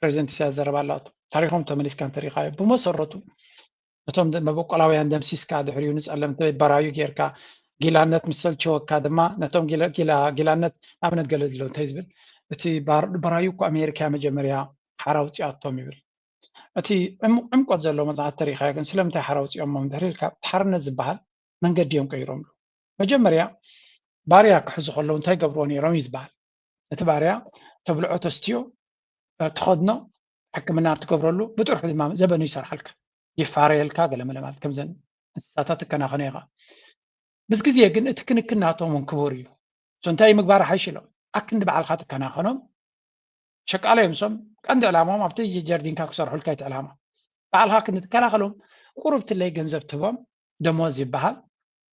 ፕሬዚደንት ኢሳያስ ዘረባ ኣላቶ። ታሪኾም ተመሊስካ እንተሪኢኻዮ ብመሰረቱ ነቶም መበቆላውያን ደምሲስካ ድሕሪኡ ንፀለምቲ በራዩ ጌርካ ጊላነት ምስ ሰልቸወካ ድማ ነቶም ጊላነት ንኣብነት ገለ ዝሎ እንታይ ዝብል እቲ በራዩ እኮ ኣሜሪካ መጀመርያ ሓራ ውፅኣቶም ይብል። እቲ ዕምቆት ዘለዎ መፅናዕቲ ተሪኢኻዮ ግን ስለምንታይ ሓራ ውፅኦሞም እንድሕር ኢልካ እቲ ሓርነት ዝበሃል መንገዲ እዮም ቀይሮምሉ። መጀመርያ ባርያ ክሕዙ ከለዉ እንታይ ገብርዎ ነይሮም እዩ ዝበሃል። እቲ ባርያ ተብልዖ ተስትዮ ትኸድኖ ሕክምና ትገብረሉ ብጥርሑ ድማ ዘበኑ ይሰርሓልካ ይፋረየልካ ገለመለ ማለት ከምዘን እንስሳታት ትከናኸኖ ኢኻ። ምስ ግዜ ግን እቲ ክንክን ናቶም እውን ክቡር እዩ። እንታይ ምግባር ሓይሽ ኢሎም ኣክንዲ ባዕልካ ትከናኸኖም ሸቃሎ እዮም። ሶም ቀንዲ ዕላማኦም ኣብቲ ጀርዲንካ ክሰርሑልካ እቲ ዕላማ ባዕልካ ክንዲ ትከላኸሎም ቁሩብ ትለይ ገንዘብ ትህቦም ደሞዝ ይበሃል።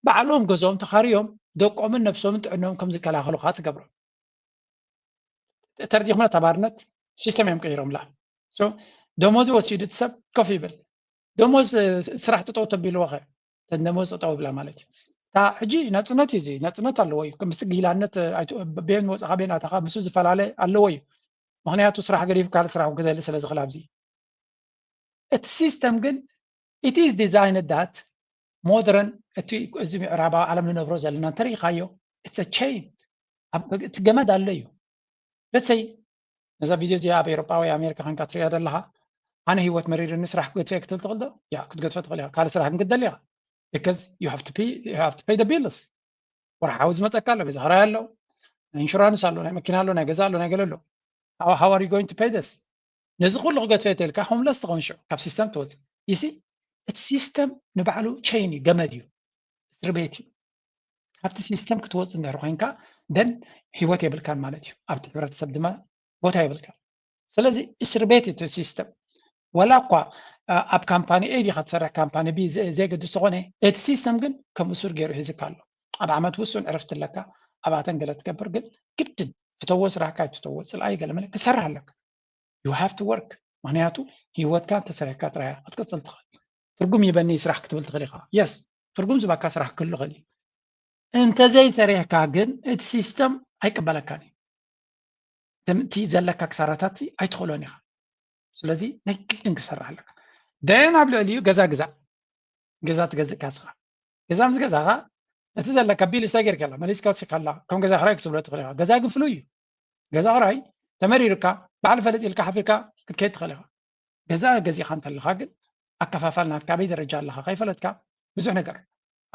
ባዕሎም ገዝኦም ተኻርዮም ደቆምን ነብሶምን ጥዕኖም ከም ዝከላኸሉካ ትገብሮም። ተርዲኹምና ተባርነት ሲስተም እዮም ቀይሮምላ። ደሞዝ ወሲዱ እቲ ሰብ ኮፍ ይብል። ደሞዝ ስራሕ ጠጠው ተቢልዎ ኸ ደሞዝ ጠጠው ብላ ማለት እዩ። እታ ሕጂ ናፅነት እዩ እዚ ናፅነት ኣለዎ እዩ። ምስ ጊላነት ቤን ወፅኻ ቤን ኣተኻ ምስ ዝፈላለ ኣለዎ እዩ። ምክንያቱ ስራሕ ገዲፉ ካልእ ስራሕ ክደሊ ስለ ዝኽእል ኣብዚ እቲ ሲስተም ግን it is designed that modern እቲ እዚ ምዕራባዊ ዓለም ንነብሮ ዘለና እንተሪኢኻዮ it's a chain እቲ ገመድ ኣሎ እዩ። ለትሰይ ነዛ ቪድዮ እዚኣ ኣብ ኤሮጳ ወይ ኣሜሪካ ኮንካ ትሪኣ ዘለኻ ኣነ ህይወት መሪርኒ ስራሕ ክገድፈ ክትብል ትኽእል ዶ? ያ ክትገድፈ ትኽእል ኢኻ። ካልእ ስራሕ ግን ክትደሊ ኢኻ። Because you have to pay, you have to pay the bills። ወርሓዊ ዝመፀካ ኣሎ፣ ገዛ ክራይ ኣሎ፣ ኢንሹራንስ ኣሎ፣ ናይ መኪና ኣሎ፣ ናይ ገዛ ኣሎ፣ ናይ ገለ ኣሎ። How, how are you going to pay this? ነዚ ኩሉ ክገድፈ ተልካ ሆምለስ ትኸውን ሽዑ ካብ ሲስተም ትወፅእ። ይሲ እቲ ሲስተም ንባዕሉ ቸይን እዩ፣ ገመድ እዩ፣ እስር ቤት እዩ። ካብቲ ሲስተም ክትወፅእ እንድሕር ኮይንካ ደን ህይወት የብልካን ማለት እዩ። ኣብቲ ሕብረተሰብ ድማ ቦታ የብልካ። ስለዚ እስር ቤት እቲ ሲስተም ወላ እኳ ኣብ ካምፓኒ ኤ ዲኻ ትሰርሕ ካምፓኒ ቢ ዘይገድስ ዝኾነ እቲ ሲስተም ግን ከም እሱር ገይሩ ሒዝካ ኣሎ። ኣብ ዓመት ውሱን ዕረፍቲ ኣለካ፣ ኣብኣተን ገለ ትገብር ግን ግድን ፍተዎ ስራሕካ ኣይትተዎ ፅልኣይ ገለመለ ክሰርሕ ኣለካ። You have to work። ምክንያቱ ህይወትካ እንተሰሪሕካ ጥራያ ክትቅፅል ትኽእል። ትርጉም ይበኒ ስራሕ ክትብል ትኽእል ኢኻ። የስ ትርጉም ዝበካ ስራሕ ክህሉ ይኽእል እዩ። እንተዘይሰሪሕካ ግን እቲ ሲስተም ኣይቅበለካን እዩ። እቲ ዘለካ ክሳራታት ኣይትኽእሎን ኢኻ። ስለዚ ናይ ግድን ክሰርሕ ኣለካ። ደን ኣብ ልዕሊኡ ገዛ ግዛእ፣ ገዛ ትገዝእ ካስኻ ገዛ ምስ ገዛኻ እቲ ዘለካ ቢል ስታይ ጌርካ ኣላ መሊስካ ወሲካ ኣላ ከም ገዛ ክራይ ክትብሎ ትኽእል ኢኻ። ገዛ ግን ፍሉይ እዩ። ገዛ ክራይ ተመሪርካ ባዕል ፈለጥ ኢልካ ሓፊርካ ክትከይድ ትኽእል ኢኻ። ገዛ ገዚእኻ እንተለኻ ግን ኣከፋፋል ናትካ ኣበይ ደረጃ ኣለኻ ከይፈለጥካ ብዙሕ ነገር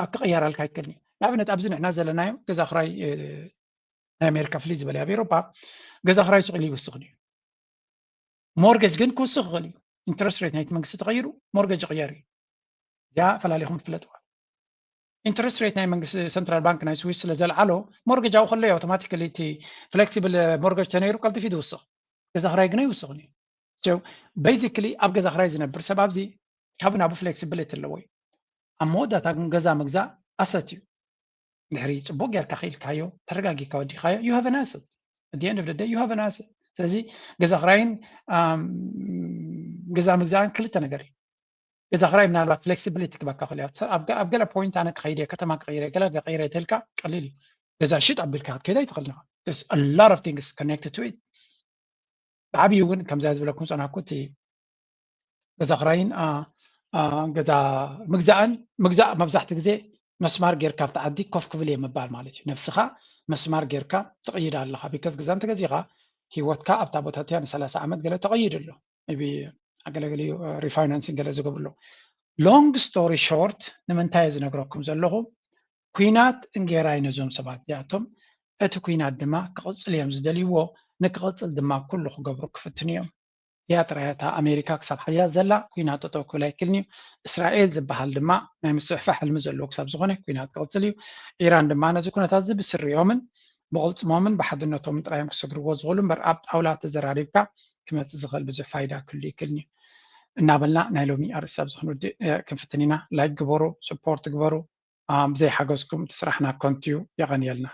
ኣብ ክቕየራልካ ኣይክእልን እዩ። ንኣብነት ኣብዚ ንሕና ዘለናዮ ገዛ ክራይ ናይ ኣሜሪካ ፍልይ ዝበለ ኣብ ኤሮጳ ገዛ ክራይ ስቕ ኢሉ ይውስኽ እዩ። ሞርገጅ ግን ክውስኽ ይኽእል እዩ። ኢንትረስት ሬት ናይቲ መንግስቲ ተቐይሩ ሞርገጅ ይቕየር እዩ። እዚኣ ፈላሊኹም ትፍለጥዋ። ኢንትረስት ሬት ናይ መንግስቲ ሰንትራል ባንክ ናይ ስዊስ ስለ ዘልዓሎ ሞርገጅ ኣብኡ ከሎ ኣውቶማቲካሊ እቲ ፍሌክሲብል ሞርገጅ ተነይሩ ቀልጢፉ ዝውስኽ። ገዛ ክራይ ግን ኣይውስኽን እዩ። ቤዚክሊ ኣብ ገዛ ክራይ ዝነብር ሰብ ኣብዚ ካብ ናቡ ፍሌክሲብሊቲ ኣለዎ እዩ። ኣብ መወዳእታ ግን ገዛ ምግዛእ ኣሰት እዩ። ድሕሪ ፅቡቅ ጌርካ ክኢልካዮ ተረጋጊካ ወዲካዮ you have an asset. At the end of the day you have an asset. ስለዚ ገዛ ክራይን ገዛ ምግዛእን ክልተ ነገር እዩ። ገዛ ክራይ ምናልባት ፍሌክሲብሊቲ ክበካ ክእል ኣብ ገለ ፖይንት ኣነ ክኸይደ ከተማ ክቀይረ ገለ ክቀይረ ተልካ ቀሊል እዩ። ገዛ ሽጥ ኣቢልካ ክትከይድ ኣይትኽእል ኢኻ። There's a lot of things connected to it። ብዓብዩ እውን ከምዚ ዝብለኩም ፀናኩ እቲ ገዛ ክራይን ገዛ ምግዛእን ምግዛእ መብዛሕትኡ ግዜ መስማር ጌርካ ኣብቲ ዓዲ ኮፍ ክብል እየ ምባል ማለት እዩ። ነብስኻ መስማር ጌርካ ትቕይድ ኣለኻ። ቢካዝ ገዛ እንተገዚኻ ህይወትካ ኣብታ ቦታ እቲያ ንሰላሳ ዓመት ገለ ተቐይድ ኣሎ። ቢ ኣገለገሊኡ ሪፋይናንሲን ገለ ዝገብርሎ። ሎንግ ስቶሪ ሾርት ንምንታይ ዝነግረኩም ዘለኹ፣ ኩናት እንጌራ እዩ ነዞም ሰባት እዚኣቶም። እቲ ኩናት ድማ ክቕፅል እዮም ዝደልይዎ። ንክቕፅል ድማ ኩሉ ክገብሩ ክፍትኑ እዮም። እዚኣ ጥራይ እታ ኣሜሪካ ክሳብ ሓያል ዘላ ኩናት ጠጠው ክብል ኣይክልን እዩ። እስራኤል ዝበሃል ድማ ናይ ምስፍሕፋሕ ሕልሚ ዘለዎ ክሳብ ዝኾነ ኩናት ክቕፅል እዩ። ኢራን ድማ ነዚ ኩነታት እዚ ብስሪኦምን ብቕልፅሞምን ብሓድነቶምን ጥራዮም ክሰግርዎ ዝኽእሉ እምበር ኣብ ጣውላ ተዘራሪብካ ክመፅእ ዝኽእል ብዙሕ ፋይዳ ክህሉ ይክልን እዩ። እናበልና ናይ ሎሚ ኣርእስቲ ኣብዚ ክንውድእ ክንፍትን ኢና። ላይክ ግበሩ፣ ስፖርት ግበሩ። ብዘይ ሓገዝኩም እቲ ስራሕና ከንቱ እዩ። የቐንየልና።